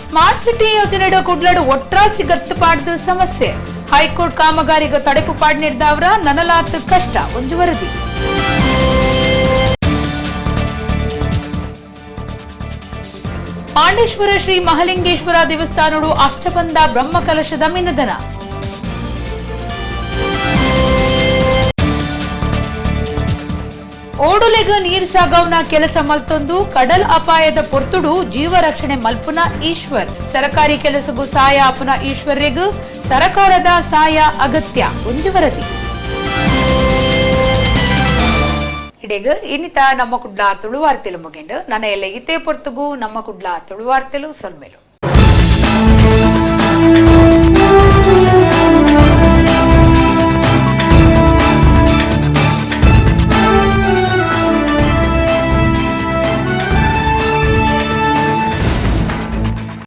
ಸ್ಮಾರ್ಟ್ ಸಿಟಿ ಯೋಜನೆಡು ಕುಡ್ಲಡು ಒಟ್ರಾಸಿ ಗರ್ತು ಪಾಡ್ದು ಸಮಸ್ಯೆ. ಹೈಕೋರ್ಟ್ ಕಾಮಗಾರಿಗ ತಡೆಪು ಪಾಡ್ ನೀಡಿದವರ ನನಲಾತ್ ಕಷ್ಟ. ಒಂಜು ವರದಿ. ಪಾಂಡೇಶ್ವರ ಶ್ರೀ ಮಹಲಿಂಗೇಶ್ವರ ದೇವಸ್ಥಾನಡು ಅಷ್ಟಬಂಧ ಬ್ರಹ್ಮಕಲಶದ ಮಿನದನ. ಓಡುಲೆಗ ನೀರ್ ಸಾಗವ್ನ ಕೆಲಸ ಮಲ್ತೊಂದು ಕಡಲ್ ಅಪಾಯದ ಪೊರ್ತುಡು ಜೀವ ರಕ್ಷಣೆ ಮಲ್ಪುನ ಈಶ್ವರ್. ಸರಕಾರಿ ಕೆಲಸಗೂ ಸಾಯ ಆಪುನ ಈಶ್ವರ್ರಿಗೂ ಸರಕಾರದ ಸಾಯ ಅಗತ್ಯ. ಒಂಜು ವರದಿ. ಇಡೀಗ ಇನ್ನಿತ ನಮ್ಮ ಕುಡ್ಲ ತುಳುವಾರ್ತೆಲು ಮುಗಿಂಡು. ನನ್ನ ಎಲ್ಲ ಇತೇ ಪೊರ್ತುಗು ನಮ್ಮ ಕುಡ್ಲ ತುಳುವಾರ್ತೆಲು ಸೊಲ್ಮೇಲು.